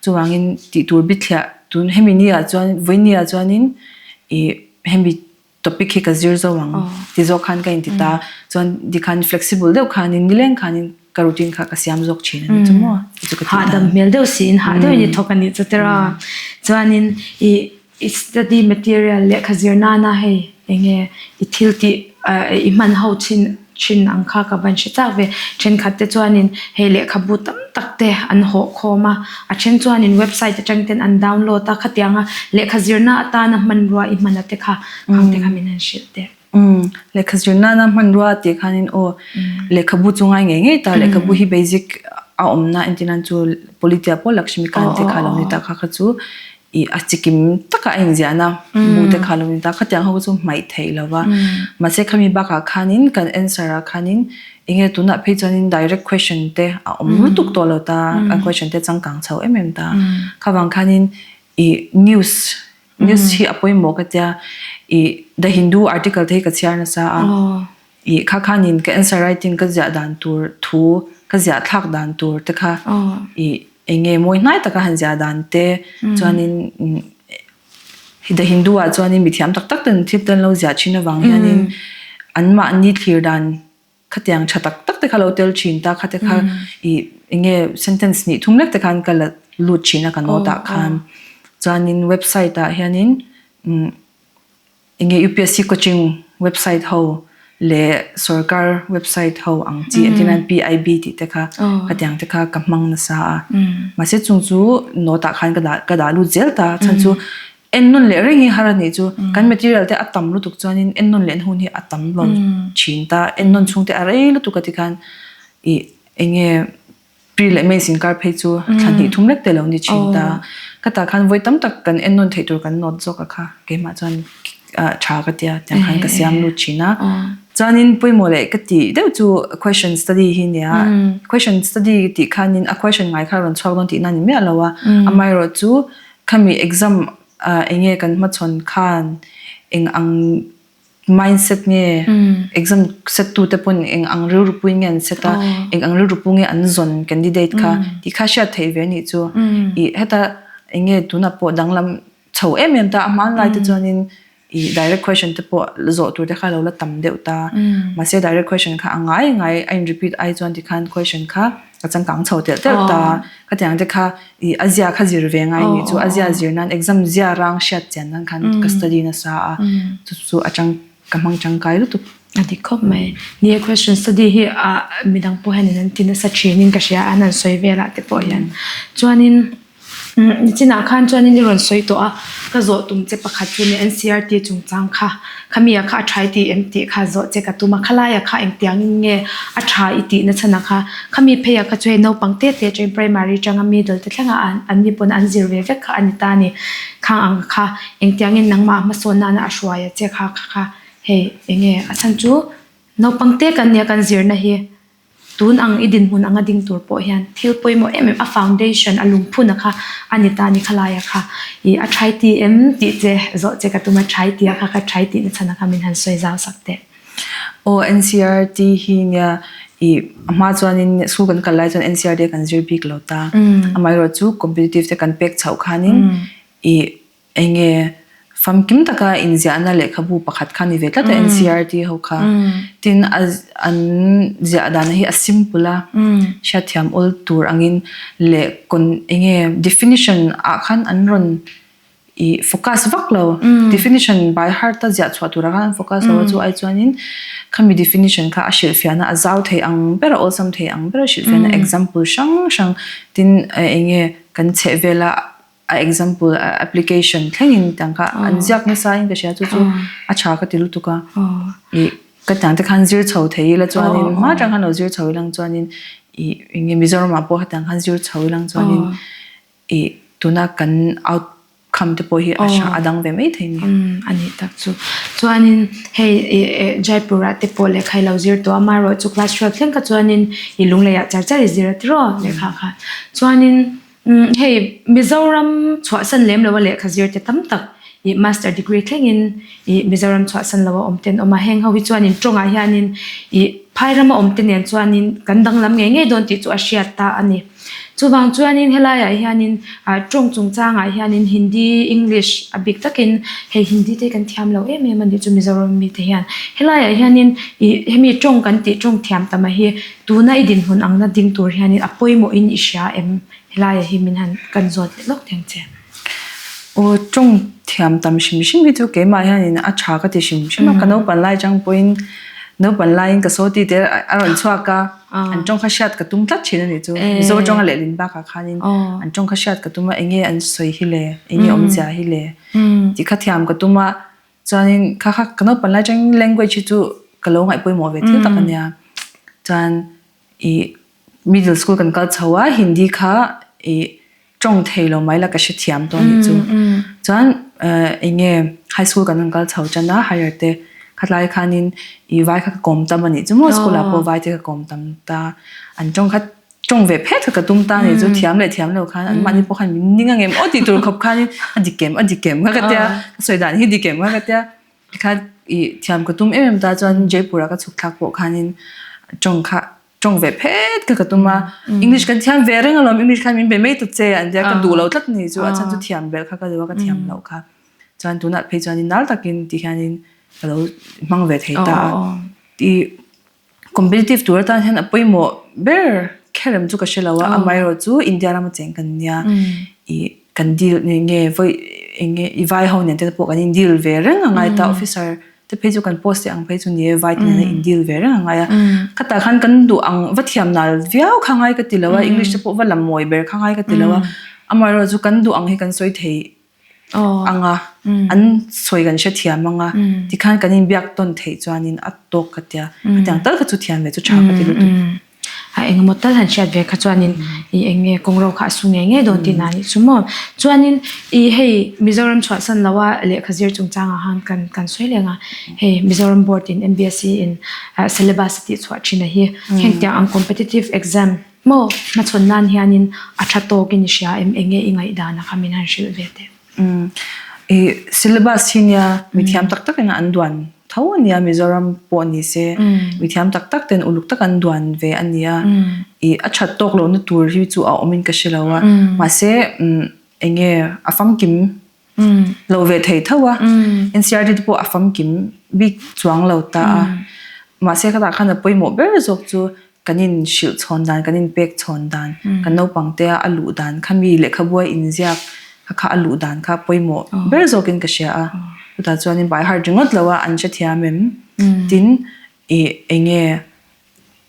Chuvangin tih tur bithliah tun hemi ni ah chuan vawi ni ah chuanin ih hemi. topic hi ka zir zo ang ti zawk khan ka inti ta. Chuan tikhan flexible deuh khanin nileng khanin ka routine kha ka siam zawk thin a ni chu maw ti chu ka tih dan. Hahdam hmel deuh siin hah deuhin i thawk a nih chu tiraw. Chuanin i i study material lehkha zir nana hei enge i thil tih i hman ho thin thin ang kha ka van hre chak ve. Thenkhat te chuanin hei lehkhabu tam tak te an hawh khawm a, a then chuanin website atang ten an download a, khatianga lehkha zirna atana hmanrua i hman a te kha khang te kha min han hrilh teh. Umm lehkha zir nana hmanrua tih khanin aw lehkhabu chu ngai ngei ngei ta lehkhabu hi basic a awmna entir nan chu Politia pawh Lakshmikant te kha lo ni ta kha kha chu ih a chikim taka a inziahna bu te kha lo ni ta khatiang ho chu hmaih theih lo va mahse khami bakah khanin kan answer ah khanin enge tunah phei chuanin direct question te a awm lutuk tawh lo ta a question te changkang chho em em ta khavang khanin ih news News hi a pawimawh ka tia ih The Hindu article te hi ka chhiar nasa a ih kha khanin ka answer writing ka ziah dan tur thu ka ziah thlak dan tur te kha ih eng nge mawi hnai taka han ziah dan te chuanin The Hindu ah chuanin mithiam tak tak ten thil te an lo ziah thin avang hianin anmahni thlir dan Khatiang tha tak tak te kha lo tel thin ta, khate kha i enge sentence nih thum lek te khan ka la lut thin a ka note ah khan. Chuanin website ah hianin enge UPSC coaching website ho leh sorkar website ho ang chi entir nan PIB tih te kha khatiang te kha ka hmang nasa a. Mahse chung chu note ah khan ka dah ka dah lut zel ta chhan chu En nawn leh reng hi har a nih chu. Kan material te a tam lutuk chuanin en nawn leh hun hi a tam lo thin ta. En nawn chhung te a rei lutuk a tikhan ih eng nge pre leh mains inkar phei chu thla hnih thum lek te lo ni thin ta. Ka tah khan vawi tam tak kan en nawn theih tur kan note zawk a kha keimah chuan tha ka tia tiang khan ka siam lut thin a. Chuanin pawimawh leh ka tih deuh chu question study hi nia. Question study tih khanin a question ngai kha a rawn chhuak dawn tihna a ni miah lo a. Amaherawhchu Khami exam ah enge kan hmachhawn khan eng ang mindset nge exam set tu te pawn eng ang rilru puin nge an set a, eng ang rilru pu nge an zawn candidate kha tih kha hriat theih ve anih chu. Ih heta enge tunah pawh danglam chho em em ta a hmanlai te chuanin I direct question te pawh zawh tur te kha lo la tam deuh ta. Mahse direct question kha a ngai ngai a in repeat ai chuan tikhan question kha a changkang chho telh telh ta. Khatiang te kha i a zia kha zir ve ngai nih chu a zia zir nan exam zia rang hriat chian nan khan ka study nasa a chu chu a chang ka hmang tangkai lutuk. A dik khawp mai. Ni e question study hi a midang pawh hian in an ti nasa thin in ka hria a an han sawi velah te pawh hian. Chuanin. Nichinah khan chuanin i rawn sawi tawh a, ka zawh tum che pakhat chu ni NCRT chungchang kha, khami ah kha a tha i tih em tih kha zawh che ka tum a, khalai ah kha engtiangin nge a tha i tih nachhan ah kha, khami phei ah kha chu hei naupang te te atangin primary atanga middle te thleng ah an ni pawn an zir ve vek kha a ni ta a ni, khang ang kha engtiangin nangmah hmasawn nana a hruai a che kha kha kha hei enge a chhan chu naupang te kan nia kan zirna hi. Tun ang i dinhmun anga ding tur pawh hian thil pawimawh em em a foundation a lungphun a kha a ni ta a ni khalai a kha i a try ti em tih che zawh che ka tum a try tih a kha ka try tih na chhan a kha min han sawi zau sak teh. Aw NCERT hi nia i a hma chuanin school kan kal lai chuan NCERT a kan zir bik lo ta amaherawhchu competitive te kan pek chhoh khanin i Enge famkim taka inziahna lehkhabu pakhat kha ni ve tlat a NCERT ho kha. Tin a an ziah dana hi a simple a, hriatthiam awl tur angin leh con enge definition ah khan an rawn ih focus vak lo. Definition by heart a ziah chhuah turah khan an focus lo a chu ai chuanin khami definition kha a hrilhfiahna a zau thei ang ber a awlsam thei ang ber a hrilhfiahna example hrang hrang tin enge kan chhehvela a example a application thlengin tiang kha an ziak nasa in ka hria chu chu a tha ka ti lutuk a ih ka tiang te khan zir chho thei ila chuanin hma atang khan lo zir chho ilang chuanin ih eng nge Mizoram ah pawh hetiang khan zir chho ilang chuanin ih tuna kan outcome te pawh hi a hra a dang ve mai thei a ni. A nih tak chu chuanin hei ih Jaipur ah te pawh lehkha i lo zir tawh a amaherawhchu class 12 thleng kha chuanin i lunglei ah char char i zir a tiraw lehkha kha chuanin Umm hei Mizoram chhuahsan lem lo a lehkha zir te tam tak ih master degree thlengin ih Mizoram chhuahsan lo a awm te an awm a, heng ho hi chuanin tawngah hianin ih. Phai rama awm te nen chuanin kan danglam ngei ngei dawn tih chu a hriat ta a ni. Chuvang chuanin helaiah hianin ah tawng chungchangah hianin Hindi, English a bik takin hei Hindi te hi kan thiam lo em em a nih chu Mizoram mite hian. Helaiah hianin ih hemi tawng kan tih tawng thiam tam a hi tuna i dinhmun ang na ding tur hianin a pawimawhin i hria em? Helaiah hi min han kan zawt leh lawk teng che. Aw tawng thiam tam hrim hrim hi chu keimah hianin a tha ka ti hrim hrim a, ka naupan lai atang pawhin naupan laiin ka saw tite a rawn chhuak a, an tawng kha hriat ka tum tlat thin a nih chu. Mizo tawnga lehlin bakah khanin an tawng kha hriat ka tum a, enge an sawi hi le, enge awmzia hi le tih kha thiam ka tum a, chuanin kha kha ka naupan lai atangin language hi chu ka lo ngaih pawimawh ve thil tak a nia. Chuan ih middle school kan kal chho a, Hindi kha ih tawng thei lo mai la ka hrethiam tawh anih chu. Chuan eng nge high school kan rawn kal chho tan a higher te khatlai khanin ih vai kha ka kawm tam anih chu maw school ah pawh vai te ka kawm tam ta an tawng kha tawng ve phet kha ka tum ta anih chu thiam leh thiam lo khan an mahni pawh khan min ning angem aw tih tur khawp khanin a dik em a dik em kha ka tia ka sawi dan hi dik em kha ka tia tikhan ih thiam ka tum em em ta chuan Jaipur ah ka chhuk thlak pawh khanin tawng kha tawng ve phet kha ka tum a English kan thiam ve reng alawm English khan min be mai ta che an tia ka duh lo tlat ni chu a chhan chu thiam belh kha ka duh a ka thiam loh kha chuan tunah phei chuanin nal takin ti hianin ka lo hmang ve thei ta a ti competitive tur atan hian a pawimawh ber kherem chu ka hre lo a amaherawh chu India rama cheng kan nia ih kan deal nge vawi eng nge i vai ho nen te pawh kan in deal ve reng a ngai ta officer te phei chu kan post te ang phei chu ni e vai te nena in deal ve reng a ngai a khatah khan kan duh ang va thiam nal viau kha ngai ka ti lo a english te pawh va la mawi ber kha ngai ka ti lo a amaherawhchu chu kan duh ang hi kan sawi thei ang a an sawi kan hre thiam ang a tikhan kan inbiak tawn theih chuanin a tawk ka tia khatiang tal kha chu thiam ve chu tha ka ti lutuk. A engemaw tal han hriat ve kha chuanin i eng nge kawngro kha a su ngei ngei dawn tihna a nih chu maw. Chuanin i hei Mizoram chhuahsan loa lehkha zir chungchangah khan kan kan sawi leng a, hei Mizoram board in MBSE in syllabus a tihchhuah thin a hi hengtiang ang competitive exam maw hmachhawn nan hianin a tha tawkin i hria em eng nge i ngaihdan a kha min han hrilh ve teh. I syllabus hi nia mithiam tak tak ina an duan tho a nia Mizoram pawh ni se mithiam tak tak ten uluk tak an duan ve a nia i a that tawk lohna tur hi chu a awm in ka hre lo a mahse eng nge a famkim lo ve thei tho a NCERT te pawh a famkim bik chuang lo ta a mahse khatah khan a pawimawh ber zawk chu kan in hrilh chhawn dan, kan in pek chhawn dan, kan naupang te a luh dan kha mi lehkhabu a inziak kha kha a luh dan kha pawimawh ber zawkin ka hria a. Chutah chuanin by heart ringawt lo a an hrethiam em? Tin, ih eng nge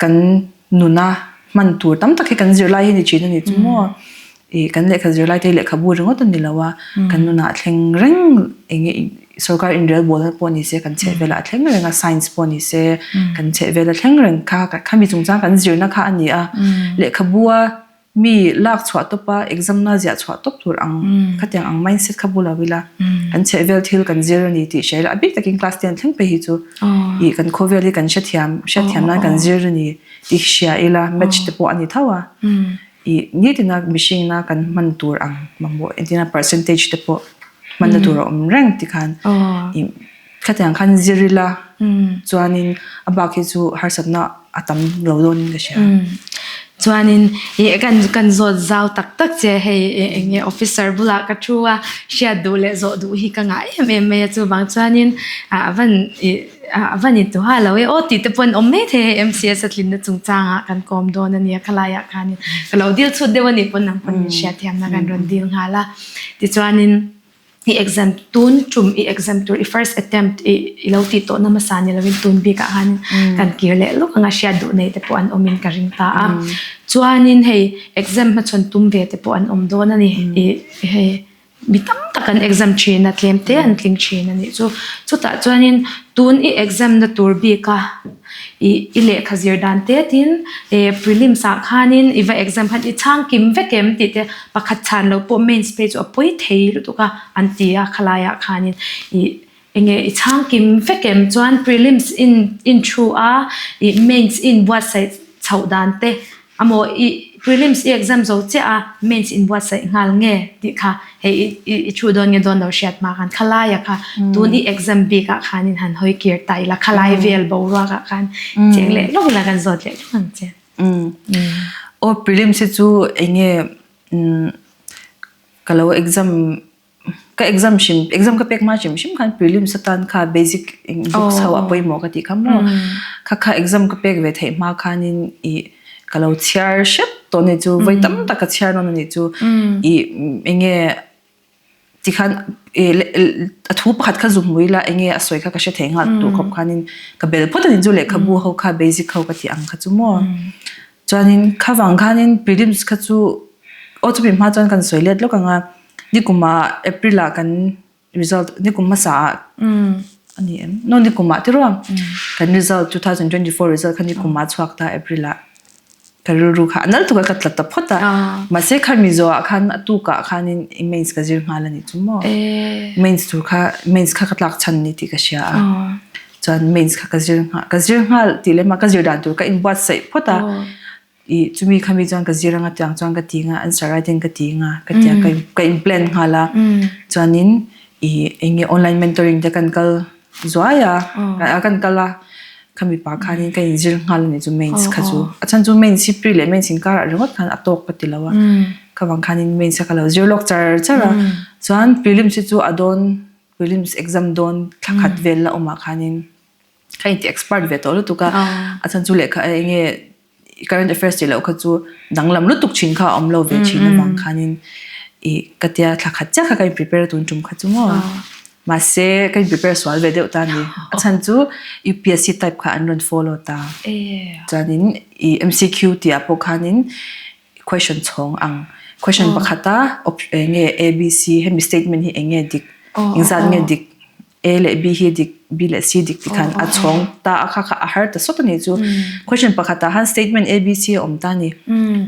kan nuna hman tur tam tak hi kan zirlai hi ni thin a ni chu maw? Ih kan lehkha zirlai te hi lehkhabu ringawt a ni lo a, kan nunah thleng reng eng nge sorkar inrelbawlna pawh ni se kan chheh velah a thleng reng a, science pawh ni se kan chheh vela thleng reng kha khami chungchang kan zirna kha a ni a, lehkhabua mi lak chhuah tawp a exam na ziah chhuah tawp tur ang khatiang ang mindset kha bul lo ila kan chheh vel thil kan zir a ni tih hria ila a bik takin class ten thleng phei hi chu ih kan khawvel hi kan hrethiam hriatthiam nan kan zir a ni tih hria ila match te pawh a ni tho a. I nitina mihringna kan hman tur ang mamawh entirna percentage te pawh hmanna tur a awm reng tikhan i khatiang khan zir ila chuanin a bak hi chu harsatna a tam lo dawnin ka hria. Chuanin i kan kan zawt zau tak tak che hei eng nge officer bulah ka thu a hriat duh leh zawh duh hi ka ngah em em mai a chuvang chuanin a van i A va ni tuha lo e aw tih te pawh an awm mai thei hei MCS a tlinna chungchangah kan kawm dawn a nia khalaiah khanin ka lo dil chhut deuh a nih pawn nang pawn min hriatthiamna kan rawn dil nghal a tichuanin i exam tun tum i exam tur i first attempt i i lo tih tawhna hmasa ni lovin tun bikah khanin kan kir leh lawk anga hriat duh nei te pawh an awmin ka ring ta a chuanin hei exam hmachhawn tum ve te pawh an awm dawn a ni i hei. Mi tam tak an exam thin a, tlem te an tling thin a nih chu. Chutah chuanin tun i exam na tur bik a, i i lehkha zir dan te tin eh prelims ah khanin i va exam khan i chhang kim vek em tih te pakhat chhan loh pawh mains phei chu a pawi thei lutuk a an ti a khalaiah khanin i Enge i chhang kim vek em chuan prelims in in thu a, i mains in buatsaih chhoh dan te amaw i Prelims i exam zo chiah a, mains in buatsaih nghal nge tih kha hei i thu dawn nge dawn lo hriat hma khan khalaia kha tun i exam bik ah khanin han hawi kir ta ila khalai vel boruak ah khan cheng leh lawk ila kan zawt leh lawk ang che. Aw prelims hi chu enge ka lo exam Ka exam hrim exam ka pek hma hrim hrim khan prelims atan kha basic books ho a pawimawh ka tih kha maw. Kha kha exam ka pek ve theih hma khanin ih ka lo chhiar hrep tawh a nih chu vawi tam tak ka chhiar nawn a nih chu ih eng nge tikhan ih a thu pakhat kha zuk hmui ila eng nge a sawi kha ka hre thei nghal tur khawp khanin ka bel phawt a nih chu lehkhabu ho kha basic ho ka tih ang kha chu maw. Chuanin kha vang khanin prelims kha chu aw chumi hma chuan kan sawi let lawk ang a, nikum ah April ah kan result nikum hmasa ah a ni em? No nikum ah tiraw kan result 2024 result kha nikum ah chhuak ta April ah ka rilru kha a nal tuk a ka tla ta phawt a, mahse khami zawh ah khan a tuk ah khanin mains ka zir nghal a ni chu maw mains tur kha mains kha ka tlak chhan a ni tih ka hria a. Chuan mains kha ka zir nghal ka zir nghal tih lem a ka zir dan tur ka inbuatsaih phawt a ih chumi khami chuan ka zir anga tiang chuan ka ti anga answer writing ka ti anga ka ti a ka ka in plan nghal a chuanin ih eng nge online mentoring te kan kal zuai a kan kal a khami pah khanin ka inzir nghal a ni chu mains kha chu a chhan chu mains hi pre leh mains inkarah ringawt khan a tawk ka ti lo a kha vang khanin mains kha ka lo zir lawk char char a chuan prelims hi chu a dawn Prelims exam dawn thla khat vel la awmah khanin ka inti expert ve tawh lutuk a, a chhan chu lehkha eng nge current affairs tih loh kha chu danglam lutuk thin kha a awm lo ve thin avang khanin ih ka tia thla khat chiah kha ka in prepare tun tum kha chu maw mahse ka in prepare sual ve deuh ta a ni a chhan chu UPSC type kha an rawn follow ta chuanin ih MCQ tih ah pawh khanin Question chhawng ang. Question pakhata eng nge A, B, C hemi statement hi eng nge dik, engzat nge dik, A leh B hi dik, B leh C dik tikhan a chhawng ta a kha kha a har ta sawt a nih chu. Question pakhatah han statement A, B, C a awm ta a ni.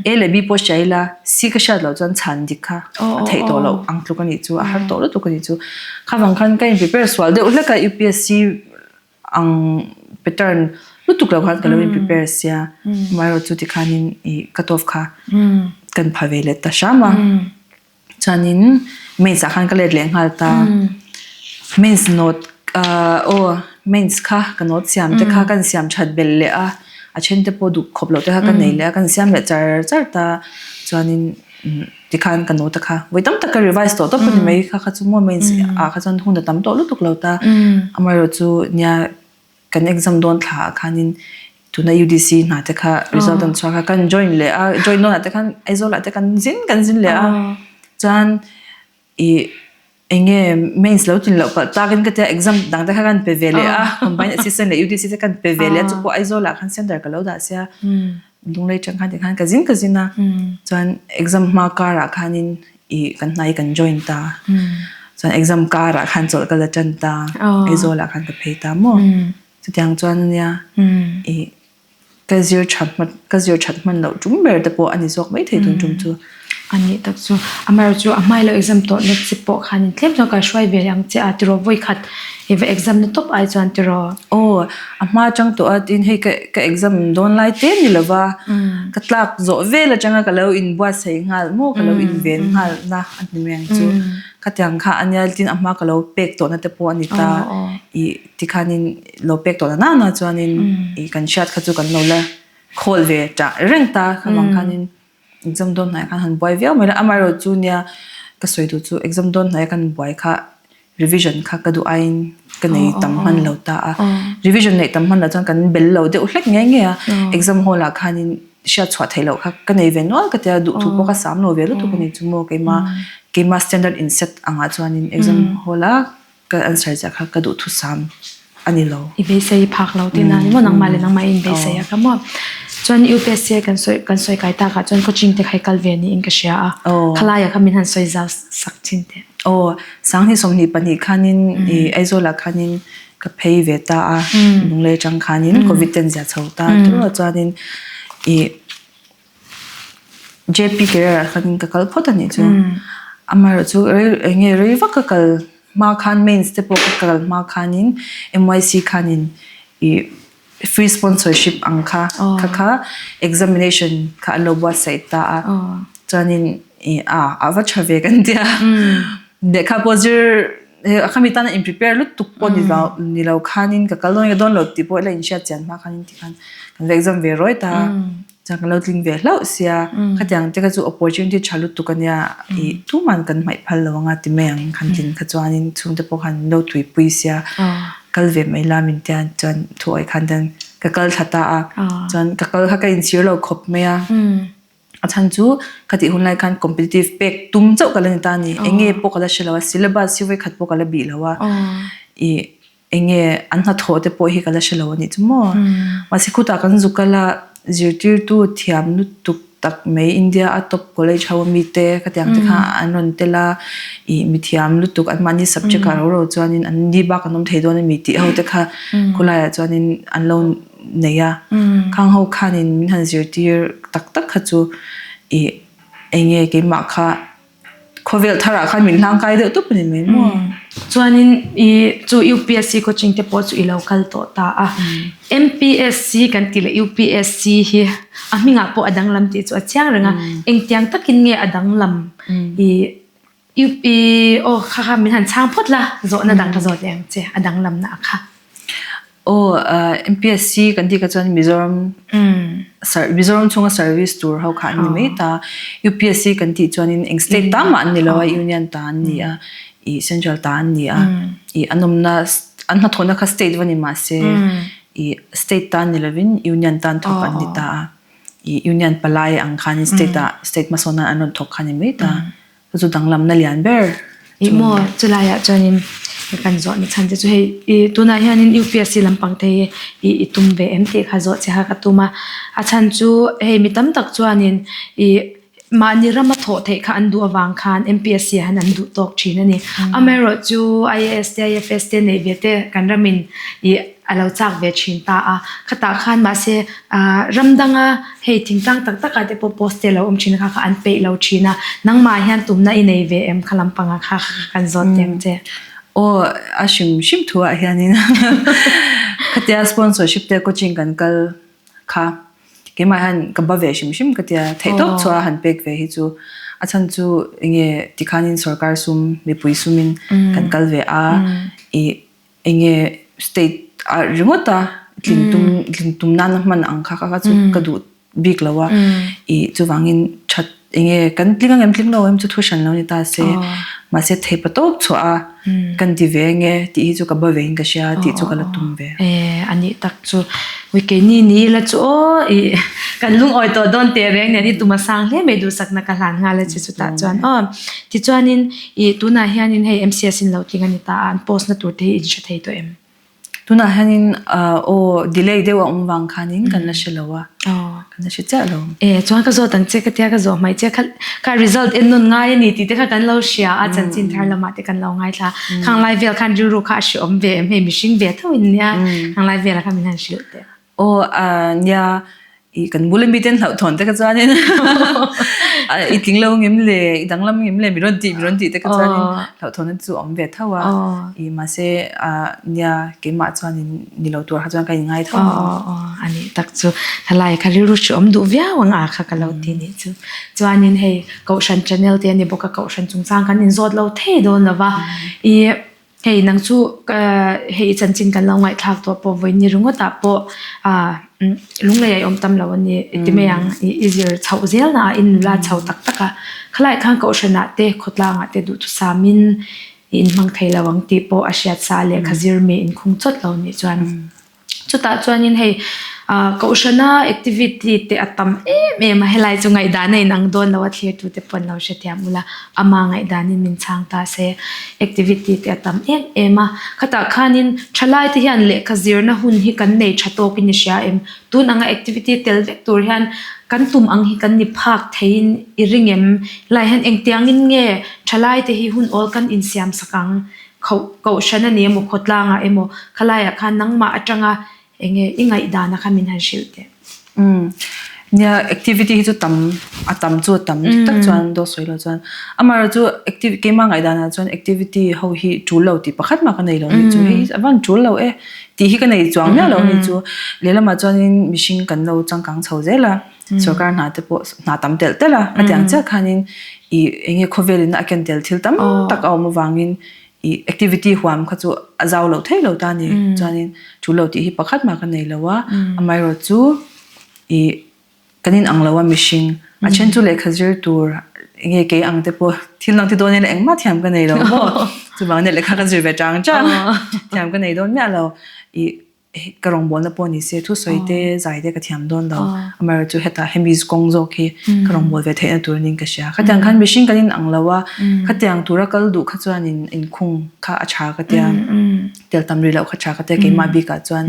A leh B pawh hria ila C ka hriat loh chuan chhan dik kha a theih tawh loh ang tluk a nih chu, a har tawh lutuk a nih chu. Khavang khan ka in prepare sual deuh hlek a UPSC ang pattern lutuk lo khan ka lo in prepare sia amaherawh chu tikhanin ih cut off kha kan pha ve leh ta hram a chuanin mains ah khan ka let leh nghal ta mains note ah aw mains kha ka note siam te kha kan siam that belh leh a a then te pawh duh khawp loh te kha ka nei leh a kan siam leh char char ta chuanin. Tikhan ka nute kha vawi tam tak ka revise tawh tawp a ni mai kha kha chu maw mains ah kha chuan hun a tam tawh lutuk lo ta amaherawh chu nia kan exam dawn thla ah khanin tuna UDC hna te kha result an chhuak a kan join leh a join dawn ah te khan Aizawl ah te kan zin kan zin leh a chuan ih Eng nge mains lo tlin loh palh takin ka tia exam dang te kha kan pe ve leh a combined assistant leh UDC te kan pe ve leh a chu pawh Aizawl ah khan center ka lo dah sia Lunglei atang khan tikhan ka zin ka zin a chuan exam hma kar ah khanin ih kan hna hi kan join ta chuan exam kar ah khan chawlh ka la tan ta Aizawl ah khan ka phei ta maw chutiang chuan ania ih Ka zir that hman ka zir that hman loh tum ber te pawh a ni zawk mai thei tun tum chu. A nih tak chu. Amaherawh chu a hmai lo exam tawh na chi pawh khanin tlem chuan ka hruai ve leh ang che a tiraw vawi khat i va exam na tawp ai chuan tiraw. Aw a hma atang tawh a tin hei ka ka exam dawn lai te ni lova ka tlak zawh vel atanga ka lo inbuatsaih nghal maw ka lo inven nghal na a ni mai ang chu. Khatiang kha a nia tin a hma ka lo pek tawhna te pawh a ni ta ih tikhanin lo pek tawh na na chuanin ih kan hriat kha chu kan lo la khawl ve tah reng ta khavang khanin exam dawn hnaiah khan han buai viau mai la amaherawh chu nia ka sawi duh chu exam dawn hnaiah kan buai kha revision kha ka duh aiin ka nei tam hman lo ta a revision neih tam hman loh chuan kan bel lo deuh hlek nge nge a exam hall ah khanin hriat chhuah theih loh kha ka nei ve nual ka tia duhthu pawh ka sam lo ve lutuk a ni chu maw keima keima standard in set angah chuanin exam hall a ka answer chiah kha ka duhthusam a ni lo. I beisei phak lo tihna a ni maw nangmah leh nangmah i inbeisei a kha maw. Chuan UPSC kan sawi kan sawi kai takah chuan coaching te kha i kal ve niin ka hria a khalaia kha min han sawi zau sak thin teh. Aw Sanghnih 22 khanin i Aizawlah khanin ka phei ve ta a Lunglei atang khanin Covid ten zia chho ta turah chuanin i JP career ah khanin ka kal phawt a nih chu. Amaherawh chu rei eng nge rei vak ka kal hma khan mains te pawh ka kal hma khanin MYC khanin ih. free sponsorship ang kha kha kha examination kha an lo buatsaih ta a. Chuanin i a a va tha ve kan tia. Lehkha pawh zir khami tana in prepare lutuk pawh ni lo ni lo khanin ka kal dawn nge dawn lo tih pawh ila inhriat chian hma khanin tikhan kan va exam ve rawih ta. Chuan kan lo tling ve hlauh sia. Khatiang te kha chu opportunity tha lutuk ania i tuman kan hmaih phal lo anga ti mai ang khan tlin kha chuanin chhungte pawh khan min lo tuipui sia. Kal ve mai la min tia chuan thuawih khan ten ka kal thla ta a. Chuan ka kal kha ka inchhir lo khawp mai a. A chhan chu ka tih hun lai khan competitive pek tum chauh ka la ni ta a ni. Eng nge pawh ka la hre lo a, syllabus hi vawikhat pawh ka la bih lo a. Ih eng nge an hnathawh te pawh hi ka la hre lo a nih chu maw. Mahse khutah kan zuk kal a, zirtirtu thiam lutuk tak mai India a top college ho ami te khatiang te kha an rawn tel a. Ih mithiam lutuk anmahni subject ah ro ro chuanin an ni bak an awm thei dawn a mi tih ho te kha khulaiah chuanin an lo nei a, khang ho khanin min han zirtir tak tak kha chu ih eng nge keimah kha khawvel tharah khan min hlangkai deuh tawp a ni mai maw. Chuanin ih chu UPSC coaching te pawh chu i lo kal tawh ta a, MPSC kan tih leh UPSC hi a hmingah pawh a danglam tih chu a chiang reng a, engtiang takin nge a danglam ih UP aw kha kha min han chhang phawt la, zawhna dang ka zawt leh ang che a danglamna a kha. Aw MPSC kan tih kha chuan Mizoram Mizoram chhunga service tur ho kha an ni mai ta. UPSC kan tih chuanin eng state ta mah an ni lo a, Union ta an ni a, ih Central ta an ni a, ih an awmna an hnathawhna kha state va ni mahse ih state ta ni lovin Union tan thawk an ni ta a. Ih Union palai ang khanin state ah state hmasawn nan an rawn thawk kha ni mai ta. Chu chu danglamna lian ber Ih maw chulaiah chuanin kan zawh ni chhan te chu hei ih tunah hianin UPSC lampang te hi ih i tum ve em tih kha zawh che kha ka tum a, a chhan chu hei mi tam tak chuanin ih mahni rama thawh theih kha an duh avang khan MPSC ah hian an duh tawk thin a ni. Amaherawhchu IAS te IFS te neih ve te kan ramin ih a lo chak ve thin ta a, khatah khan mahse ah ram danga hei thingtlang tak takah te pawh post te a lo awm thin a kha kha an peih lo thin a, nangmah hian tumna i nei ve em kha lampanga kha kha kan zawt teh ang che. Aw a hrim hrim thu ah hianin khatia sponsorship te coaching kan kal kha keimah hian ka ba ve hrim hrim ka tia theih tawp chhuah a han pek ve hi chu a chhan chu enge tikhanin sorkar sum mipui sumin kan kal ve a ih Eng nge state ah ringawt a tlin tum tlin tum nana hman ang kha kha chu ka duh bik lo a ih chuvangin that eng nge kan tling ang em tling lo em chu thu hran lo ni ta se mahse theipa tawp chhuah a kan ti ve nge tih hi chu ka ba ve in ka hria tih chu ka la tum ve. E a nih tak chu ui keini ni ila chu aw ih kan lungawi tawh dawn teh reng nen i tum a sang hle mai duhsakna ka hlan nghal a che chutah chuan aw tichuanin Ih, tunah hianin hei MCS in lo tling a ni ta a, an post na tur te hi in hre thei tawh em? Tunah hianin aw delay deuh a awm vang khanin kan la hre lo a, kan la hre chiah lo. E, chuan ka zawt ang che ka tia ka zawh hmaih che kha kha result en nawn ngai a ni tih te kha kan lo hria a, chanchin thar lamah te kan lo ngaithla. Khang lai vel khan rilru kha a hreawm ve em hei mihring ve tho in nia, khang lai velah kha min han hrilh teh. Aw nia i kan bula miten hlauhthawn te kha chuanin i tling lo ngem le i danglam ngem le mi rawn tih mi rawn tih te kha chuanin hlauhthawnna chu a awm ve tho a i mahse nia keimah chuanin ni lo tur kha chuan ka inngai tho a. A nih tak chu helai kha rilru hreawm duh viau ang a kha ka lo ti nih chu. Chuanin hei Kohhran channel te a ni bawk a Kohhran chungchang kan inzawt lo thei dawn lo va i Hei nang chu hei i chanchin kan lo ngaihthlak tawh pawh vawi ni ringawt ah pawh ah lunglei ah i awm tam lo a ni ti mai ang i zir chhoh zel na ah i nula chho tak tak a khalai khan kohhran ah te khawtlang ah te duhthusam in i inhmang thei lo ang tih pawh a hriat sa lehkha zir mi inkhung chawt lo nih chuan. Chutah chuanin hei ah kohhrana activity te a tam em em a, helai chu ngaihdan a inang dawn lo a thlirtu te pawh an lo hrethiam ula, ama ngaihdanin min chhang ta se activity te a tam em em a. Khatah khanin thalai te hian lehkha zirna hun hi kan nei tha tawkin i hria em? Tun anga activity tel vek tur hian kan tum ang hi kan ni phak theiin i ring em? Helai hian engtiangin nge thalai te hi hun awl kan insiam sak ang? Kohhran a ni emaw khawtlangah emaw khalaiah khan nangmah atanga eng nge i ngaihdana kha min han hrilh teh. Umm. Nia activity hi chu tam a tam chu a tam dik tak chuan dawt sawi lo chuan amaherawhchu activity keimah ngaihdanah chuan activity ho hi tul lo tih pakhat mah ka nei lo a nih chu hei a van tul lo e tih hi ka nei chuang miah lo a nih chu lehlamah chuanin mihring kan lo changkang chho zel a sorkar hna te pawh hna tam telh telh a hetiang chiah khanin ih eng nge khawvel in a ken tel thil tam tak a awm avangin ih activity huam kha chu a zau loh theih lo ta a ni. Chuanin tul lo tih hi pakhat mah ka nei lo a, amaherawhchu ih kan inang lo a mihring a then chu lehkha zir tur eng nge kei ang te pawh thil dang ti dawn ila engmah thiam ka nei lo maw chuvang nia lehkha ka zir ve chang chang thiam ka nei dawn miah lo ih ka rawngbawlna pawh ni se thusawi te zai te ka thiam dawn lo amaherawhchu hetah hemi kawng zawk hi ka rawngbâwl ve theihna tur aniin ka hria khatiang khan mihring kan inang lo a khatiang tura kal duh kha chuanin inkhung kha a tha ka tia tel tam rih loh kha tha ka tia keimah bikah chuan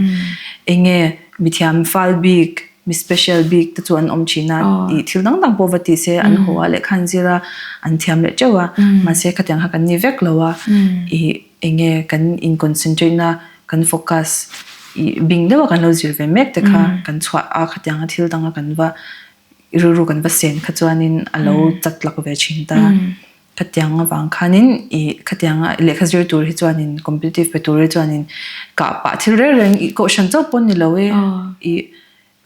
eng nge Mithiam fal bik, mi special bik te chu an awm thin a, ih thil dang dang pawh va ti se an haw a lehkha an zir a, an thiam leh teuh a, mahse khatiang kha kan ni vek lo a, ih eng nge kan in concentrate na kan focus ih bing deuh a kan lo zir ve mek te kha kan chhuah a khatiang a thil dang a kan va rilru kan va sen kha chuanin a lo chat lak ve thin ta. Khatiang avang khanin ih khatianga lehkha zir tur hi chuanin competitive pe tur hi chuanin kah pah thil reng reng ih kohhran chauh pawh ni lo e ih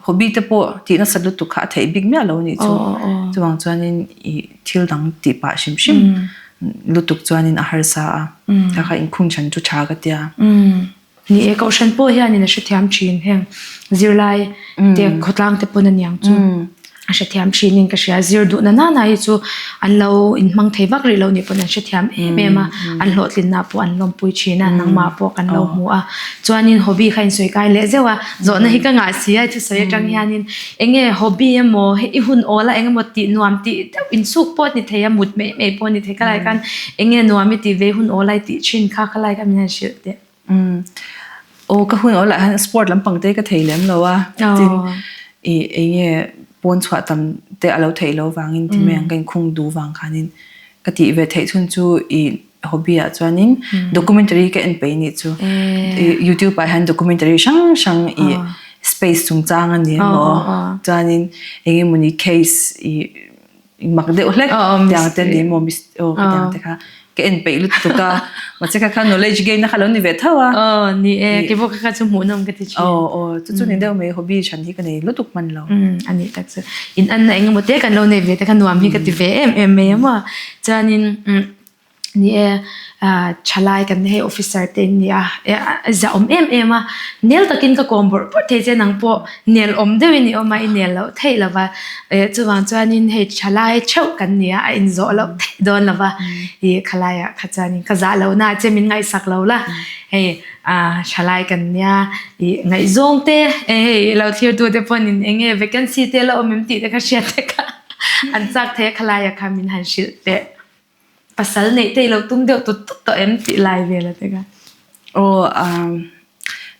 hobby te pawh tih nasat lutuk kha a theih bik miah lo anih chu. Chuvang chuanin ih thil dang tih pah hrim hrim lutuk chuanin a harsa a, kha kha inkhung chhan chu tha ka tia. Ni e, kohhran pawh hianin a hrethiam thin heng zirlai te khawtlang te pawn aniang chu a hrethiam thinin ka hria. Zir duhna nana hi chu an lo inhmang thei vak rih lo nih pawn an hrethiam em em a, an hlawhtlinna pawh an lawmpui thin a, nangmah pawh kan lo hmu a. Chuanin hobby kha insawi kai leh zeuh a, zawhna hi ka ngah si a, thusawi atang hianin eng nge hobby emaw i hun awl a eng emaw tih nuam tih deuh insuk pawh a ni thei a, mut mai mai pawh a ni thei. Ka lai khan eng nge nuam i tih ve hun awl a i tih thin kha ka lai kha min han hrilh teh. Aw ka hun awl ah hian sport lampang te ka thei lem lo a, tin ih eng nge pawn chhuah tam te a lo theih loh vangin ti mai ang ka inkhung duh vang khanin ka tih ve theih chhun chu ih hobby ah chuanin documentary ka en peih nih chu ih youtube ah hian documentary hrang hrang ih space chungchang a ni emaw chuanin eng emawni case ih mak deuh hlek tiang te ni maw mis aw ka tiang te kha ka en peih lutuk a mahse kha kha knowledge gain na kha lo ni ve tho a aw ni e ke pawh kha kha chu hmuhnawm ka ti thin aw aw chu chu ni deuh mai hobby than hi ka nei lutuk hman lo um ani tak chu in an na engemaw te kan lo nei ve te kha nuam hi ka ti ve em em mai a maw chuanin um Ni e, thalai kan hei officer te in nia, zah awm em em a, nel takin ka kawm bawrh bawrh thei che nang pawh nel awm deuhin i awm a, i nel loh theih lo va, chuvang chuanin hei thalai theuh kan nia a inzawh loh theih dawn lo va, i khalaiah kha chuanin ka zah lohna ah che min ngaihsak lo la, hei thalai kan nia i ngaihzawng te hei lo thlir tu te pawhin eng nge vacancy te la awm em tih te kha hriat te kha an chak thei a khalaiah kha min han hrilh teh. Pasal neih te i lo tum deuh tut tut tawh em tih lai vel a ti ka. Aw um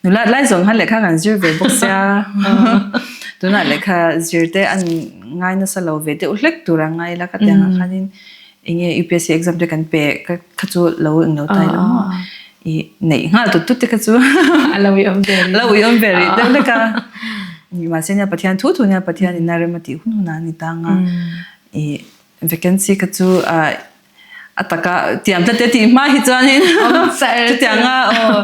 nulat lai zawng khan lehkha kan zir ve bawk sia tunah lehkha zir te an ngai nasa lo ve deuh hlek tur a ngai la ka ti ang khanin eng nge UPSC exam te kan pe ka kha chu lo eng lo ta ila maw i neih nghal tut tut te kha chu a lo i awm ve rih a lo i awm ve rih deuh hlek a mahse nia Pathian thu thu nia Pathian in a rem a tih hun hunah a ni tang a i Vacancy kha chu a taka tiam tlat te tih hma hi chuanin chutianga aw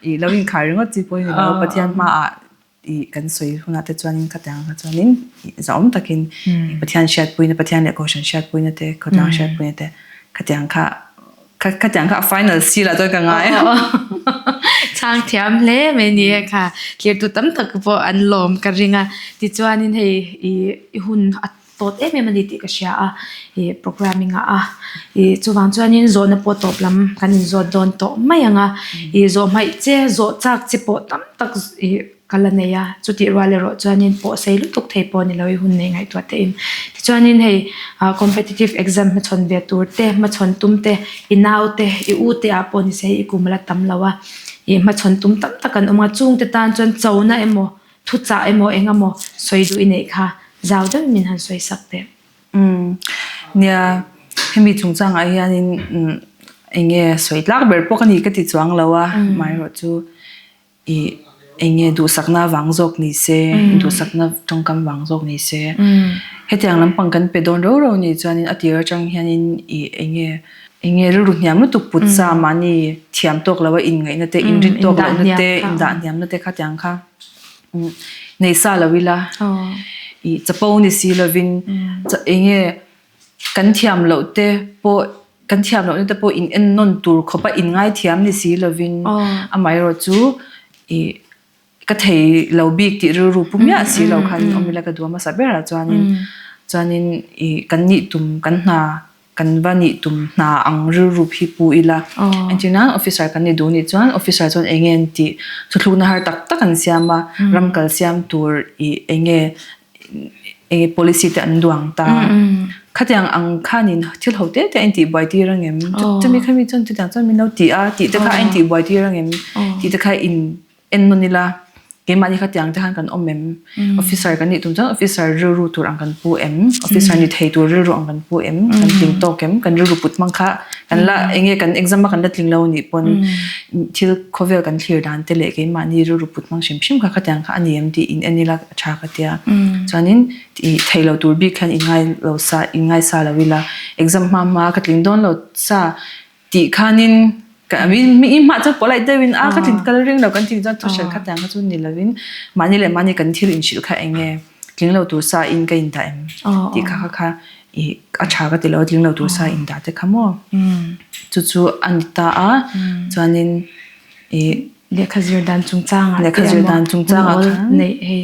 i lo inkhar ringawt chi pawhin ilo Pathian hmaah i kan sawi hunah te chuanin khatiang kha chuanin zahawm takin Pathian hriatpuina Pathian leh Kohhran hriatpuina te khawtlang hriatpuina te khatiang kha khatiang kha a final seal ah chuan ka ngai a. Chhang thiam hle mai ni e kha thirtu tam tak pawh an lawm ka ring a tichuanin hei i hun a tawt em em a ni tih ka hria a ih programming ah a ih chuvang chuanin zawhna pawh tawp lam kan inzawt dawn tawh mai ang a ih zawh hmaih che zawh chak che pawh tam tak ih ka la nei a chutih rual erawh chuanin pawh sei lutuk thei pawh a ni lo i hun nei ngaihtuah te in tichuanin hei ah competitive exam hmachhawn ve tur te hmachhawn tum te i nau te i u te ah pawh ni se i kum a la tam lo a ih hmachhawn tum tam tak an awm a chung te tan chuan chona emaw Thuchah emaw eng emaw sawi duh i neih kha zau deuhin min han sawi sak teh. Umm nia, hemi chungchangah hianin eng nge sawi tlak ber pawh ka ni ka ti chuang lo a, amaherawhchu ih Eng nge duhsakna vang zawk ni se, duhsakna tawngkam vang zawk ni se. Hetiang lampang kan pe dawn rau rau ni chuanin a tir atang hianin i eng nge eng nge rilru hniam lutuk put sa mahni thiam tawk loa inngaihna te, inrin tawk lohna te, indah hniamna te khatiang kha nei sa lo ila i chapo ni si lovin eng nge Kan thiam loh te pawh kan thiam lohna te pawh in en nawn tur khawpa in ngaithiam ni si lovin amaherawh chu ih ka thei lo bik tih rilru pu miah si lo khan awm ila ka duh hmasa berah chuanin chuanin ih kan nih tum kan hna kan va nih tum hna ang rilru hi pu ila engtin a officer kan ni duh nih chuan officer chuan eng nge an tih thuthlukna har tak tak an siam a ram kal siam tur ih eng nge enge policy te an duang ta. Khatiang ang khanin thil ho te te a intihbuai tir angem? Chumi khami chuan chutiang chuan min lo ti a tih te kha a intihbuai tir angem? Tih te kha in en nawn ila keimahni khatiang te khan kan awm em? Officer kan nih tum chuan officer rilru tur ang kan pu em? Officer ni thei tur rilru ang kan pu em? Kan tling tawk em? Kan rilru put hmang kha kan la enge kan exam a kan la tling lo nih pawn thil khawvel kan thlir dan te leh keimahni rilru put hmang hrim hrim kha khatiang kha a ni em tih in en ila a tha ka tia. Chuanin ih thei lo tur bik hian in ngai lo sa in ngai sa lo ila exam hma hma ka tling dawn lo sa tih khanin ka mi i hmah chuan polite deuhin a ka tling ka la ring lo kan tih chuan thuhran khatiang kha chu ni lovin mahni leh mahni kan thil inhrilh kha eng nge tling lo tur sa in ka indah em tih kha kha kha ih a tha ka ti lo tling lo tur sa indah te kha maw chu chu a ni ta a chuanin ih Lehkha zir dan chungchangah te emaw hun awl neih hei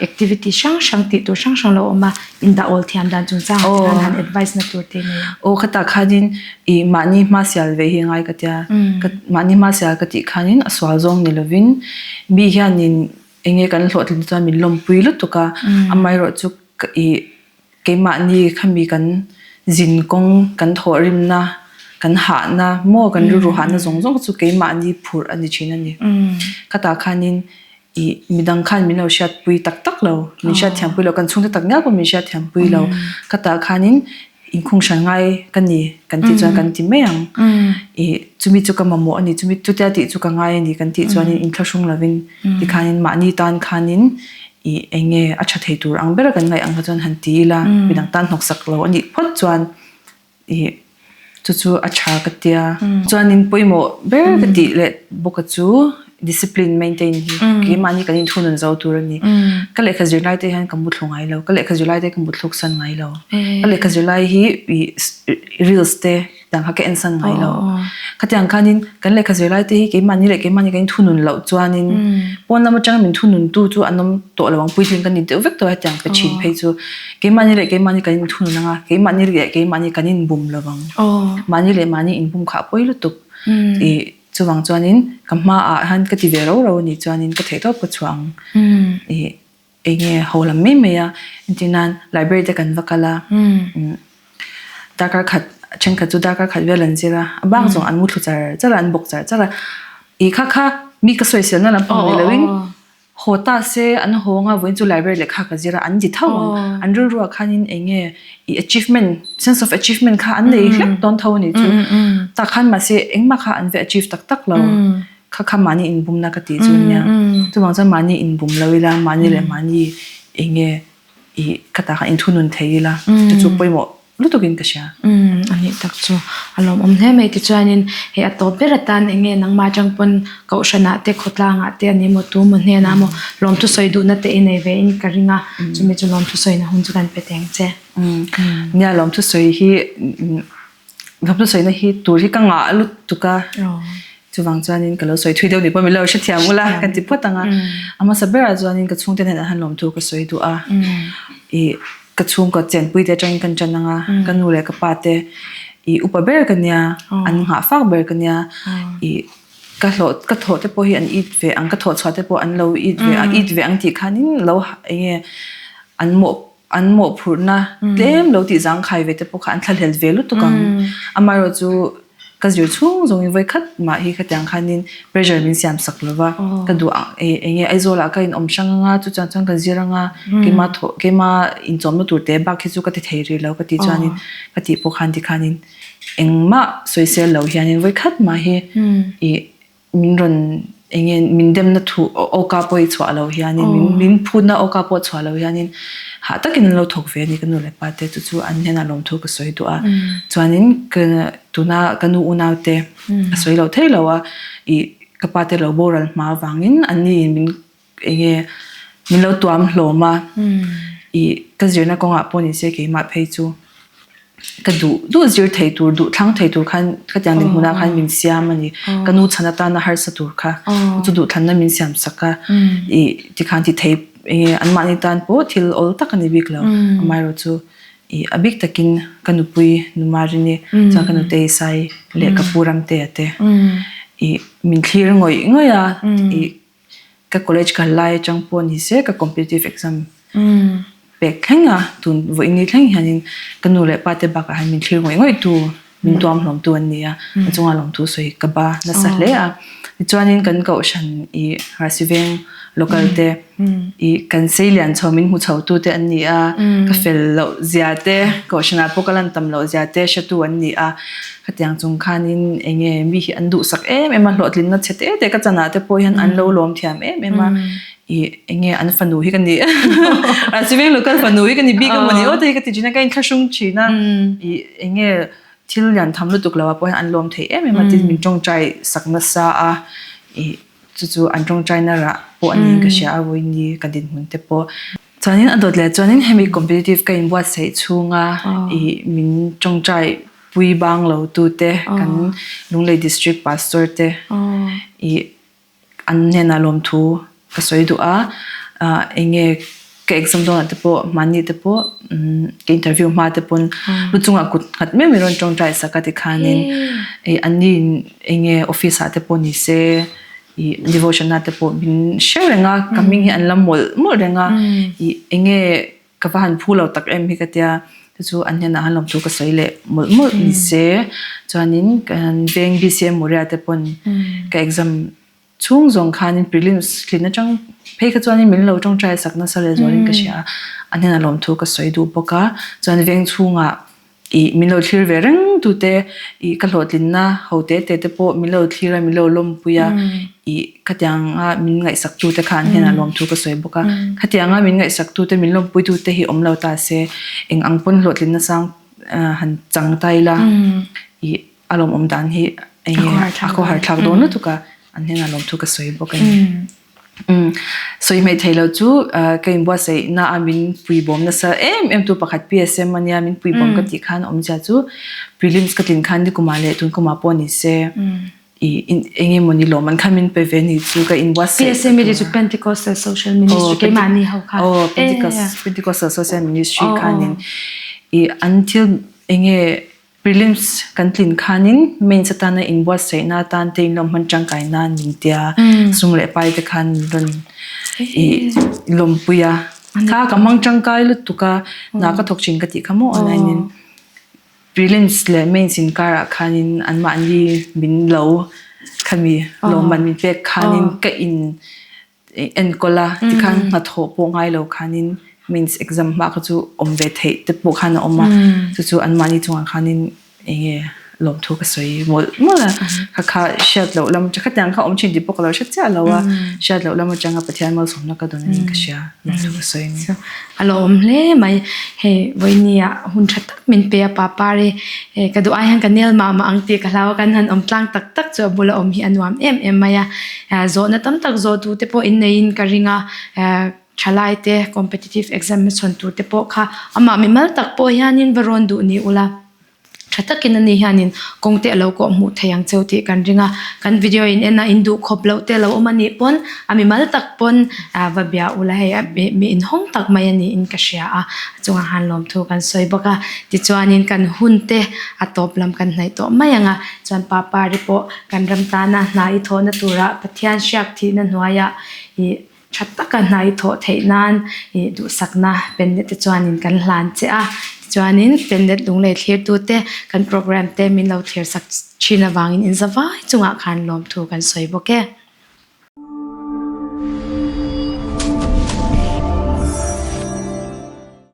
activity hrang hrang tih tur hrang hrang lo awm a indah awl thiam dan chungchangah te khan han advice na tur te nei a. Aw khatah khanin ih mahni hma sial ve hi ngai ka tia mahni hma sial ka tih khanin a sual zawng ni lovin mi hianin eng nge kan hlawhtlin chuan min lawmpui lutuk a amaherawh chu ih Keimahni khami kan zin kawng, kan thawhrimna, kan hahna maw kan rilru hahna zawng zawng chu keimahni phurh a ni thin a ni. Khatah khanin ih midang khan min lo hriatpui tak tak lo, min hriatthiampui lo, kan chhungte tak ngial pawh min hriatthiampui lo. Khatah khanin inkhung hran ngai ka ni kan tih chuan kan ti mai ang. Ih chumi chu ka mamawh a ni, chumi chutia tih chu ka ngai a ni kan tih chuanin inthlahrung lovin tikhanin mahni tan khanin I eng nge a tha thei tur ang bera kan ngaih ang kha chuan han ti ila midang tan hnawksak lo a nih phawt chuan i chu chu a tha ka tia. Chuanin pawimawh ber ka tih leh bawka chu discipline maintain hi keimahni kan inthunun zo tur a ni. Ka lehkha zir lai te hian ka muthlu ngai lo, ka lehkha zir lai te ka muthluk san ngai lo. Ka lehkha zir lai hi i reels te Tiang kha ka en san ngai lo. Khatiang khanin kan lehkha zirlai te hi keimahni leh keimahni kan inthunun loh chuanin pawn lam atanga min thunun tu chu an awm tawh lo ang puitling kan ni deuh vek tawh a hetiang ka thin phei chu keimahni leh keimahni kan inthunun anga keimahni leh keimahni kan inbum lo ang. Mahni leh mahni inbum kha a pawi lutuk. Ih chuvang chuanin ka hmaah hian ka ti ve ro ro a nih chuanin ka theihtawp ka chhuah ang. Ih Eng nge ho lam mai mai a, entir nan library te kan va kal a, darkar khat thenkhat chu darkar khat vel an zir a, a bak zawng an mu thlu char char a, an bawk char char a, ih kha kha mi ka sawiselna lampang nei loin haw ta se an haw anga vawiin chu library lehkha ka zir a an ti tho ang, an rilruah khanin eng nge ih achievement sense of achievement kha an nei hlek dawn tho a nih chu, tah khan mahse engmah kha an ve achieve tak tak lo. Kha kha mahni inbumna ka tih chu nia. Chuvang chuan mahni inbum lo ila, mahni leh mahni eng nge i ka takah inthunun thei ila chu chu pawimawh lutukin ka hria. A nih tak chu a lawmawm hle mai. Tichuanin hei a tawp ber atan eng nge nangmah atang pawn Kohhranah te khawtlangah te a ni maw tu maw hnenah maw lawmthu sawi duhna te i nei ve in ka ring a, chumi chu lawmthu sawina hun chu kan pe teng che. Nia lawmthu sawi hi Lawmthu sawina hi tur hi ka ngah lutuk a, chuvang chuanin ka lo sawi thui deuh ni pawh min lo hrethiam ula kan ti phawt ang a. A hmasa berah chuanin ka chhungte hnenah hian lawmthu ka sawi duh a, ih ka chhungkaw chenpui te atangin kan tan ang a, ka nu leh ka pa te ih upa ber ka nia, an nghah fak ber ka nia, ih ka hlawh ka thawh te pawh hi an it ve ang, ka thawh chhuah te pawh an lo it ve ang, it ve ang tih khanin lo eng nge an mawh An mawhphurhna tlem lo tih zangkhai ve te pawh kha an thlahlel ve lutuk ang. Amaherawh chu ka zir chhung zawngin vawi khat mah hi khatiang khanin pressure min siam sak lo va, ka duh ang eng nge Aizawl ah ka inawm hrang anga chuchuan chuan ka zir anga keima thawh keima inchawmna tur te bak hi chu ka ti thei rih lo ka tih chuanin ka tih pawh khan tikhanin engmah sawisel lo hianin vawi khat mah hi ih min rawn. Enge min demna thu awka pawh i chhuah lo hianin min min phutna awka pawh chhuah lo hianin hah takin an lo thawk ve a ni ka nu leh pa te chu chu an hnenah lawmthu ka sawi duh a. Chuanin ka tuna ka nu unau te a sawi lo thei lo a ih ka pa te lo boral hma avangin an ni in min enge min lo tuam hlawm a ih ka zirna kawngah pawh ni se keimah phei chu. Ka duh duh zir thei tur, duh thlang thei tur khan ka tiang dinhmun ah khan min siam a ni. Ka nu chhan atana harsa tur kha chu duh thlanna min siam sak a. Ih tikhan ti thei enge anmahni tan pawh thil awl tak a ni bik lo. Amaherawh chu ih a bik takin ka nupui Numarini chuan ka nutei Sai leh ka pu Ramtea te ih min thlir ngawih ngawih a. Ih Ka college kal lai atang pawh ni se ka competitive exam pek thleng a, tun vawiin ni thleng hianin ka nu leh pa te bakah hian min thlir ngawih ngawih tu, min tuam hlawm tu an ni a, a chunga lawmthu sawi ka ba nasa hle a. Tichuanin kan kohhran ih Rasiveng local te ih kan sei lian chho min hmu chho tu te an ni a, ka fel loh zia te, kohhranah pawh ka lan tam loh zia te hretu an ni a. Khatiang chung khanin eng nge mi hi an duhsak em em a, hlawhtlinna chhe te te ka chanah te pawh hian an lo lawm thiam em em a, ih eng nge an fanu hi ka ni Rajiveng local fanu hi ka ni bik emaw ni aw te hi ka ti thin a, ka inthlahrung thin a, ih eng nge thil lian tham lutuk lo ah pawh hian an lawm thei em em a, tin min tawngtai sak nasa a, ih chu chu an tawngtai na rah pawh a niin ka hria a, vawiin ka dinhmun te pawh. Chuanin a dawt leh chuanin hemi competitive ka inbuatsaih chhunga ih min tawngtai pui bang lo tute kan Lunglei District Pastor te ih an hnenah lawmthu ka sawi duh a, eng nge ka exam dawnah te pawh mahni te pawh ka interview hma te pawn lu chungah kut nghat mai mai rawn tawngtai sak a tikhanin ih an ni eng nge office ah te pawh ni se Ih devotion na te pawh min hre reng a, ka hming hi an la mawlh mawlh reng a, ih eng nge ka va han phu lo tak em hi ka tia, chu chu an hnenah han lawmthu ka sawi leh mawlh mawlh ni se, chuanin kan veng BCM Moria te pawn ka exam chhung zawng khanin prelims hlin atang phei kha chuanin min lo tawngtai sak nasa leh zualin ka hria a, an hnenah lawmthu ka sawi duh bawk a, chuan veng chhungah Ih min lo thlir ve reng tute ih ka hlawhtlinna ho te te te pawh min lo thlir a min lo lawmpui a ih khatianga min ngaihsak tute khan hian a lawmthu ka sawi bawk a khatianga min ngaihsak tute min lawmpui tute hi awm lo ta se eng ang pawn hlawhtlinna sang han chang ta ila ih a lawmawm dan hi eng nge a khawhar thlak dawn lutuk a an hnenah lawmthu ka sawi bawk a ni. Sawi hmeih thei lo chu ka inbuatsaihna a min puibawm nasa em em tu pakhat PSM a nia min puibawm ka tih khan awmzia chu prelims ka tlin khan nikumah leh tunkumah pawh ni se ih eng emaw ni lawm an khan min pe ve ni chu ka inbuatsaih PSM hi chu Pentecostal Social Ministry keimahni ho kha aw Pentecostal Social Ministry khanin ih an thil eng nge Prelims kan tlin khanin mains atana inbuatsaihna atan te inlawm hman tangkai nan min tia sum leh pai te khan min rawn ih lawmpui a. Kha ka hmang tangkai lutuk a, hna ka thawk thin ka tih kha maw online in prelims leh mains inkarah khanin anmahni min lo khami lawmman min pek khanin ka in enkawl a tikhan hnathawh pawh ngai lo khanin means exam hma kha chu awm ve theih te pawh khan a awm a chu chu anmahni chungah khanin eng nge lawmthu ka sawi mawlh mawlh a kha kha hriat loh lam khatiang kha awm thin tih pawh ka lo hre chiah lo a hriat loh lam atanga Pathian malsawmna ka dawn anih ka hria lawmthu ka sawi a ni. A lo awm hle mai hei vawinia hun tha tak min pe a papari hei ka duh ai hian ka nel mah mah ang tih ka hlau a kan han awm tlang tak tak chu a bula awm hi a nuam em em mai a zawhna tam tak zawh duh te pawh inneiin ka ring a thalai te competitive exam hmachhawn tur te pawh kha amah mimal tak pawh hianin va rawn duh ni ula. Tha takin ani hianin kawng te a lo kawh hmuh thei ang cheu tih kan ring a, kan video in en a in duh khawp loh te a lo awm a nih pawn a mimal tak pawn va bia ula hei a mi inhawng tak mai a niin ka hria a, a chungah khan lawmthu kan sawi bawk a, tichuanin kan hun te a tawp lam kan hnaih tawh mai ang a, chuan Papari pawh kan ram tana hna i thawhna tura Pathian hriak thihna hnuaiah ih Tha taka hna i thawh theih nan ih duhsakna pennet te chuanin kan hlan che a, tichuanin pennet lunglei thlirtute kan program te min lo thlir sak thin avangin in zavai chungah khan lawmthu kan sawi bawk e.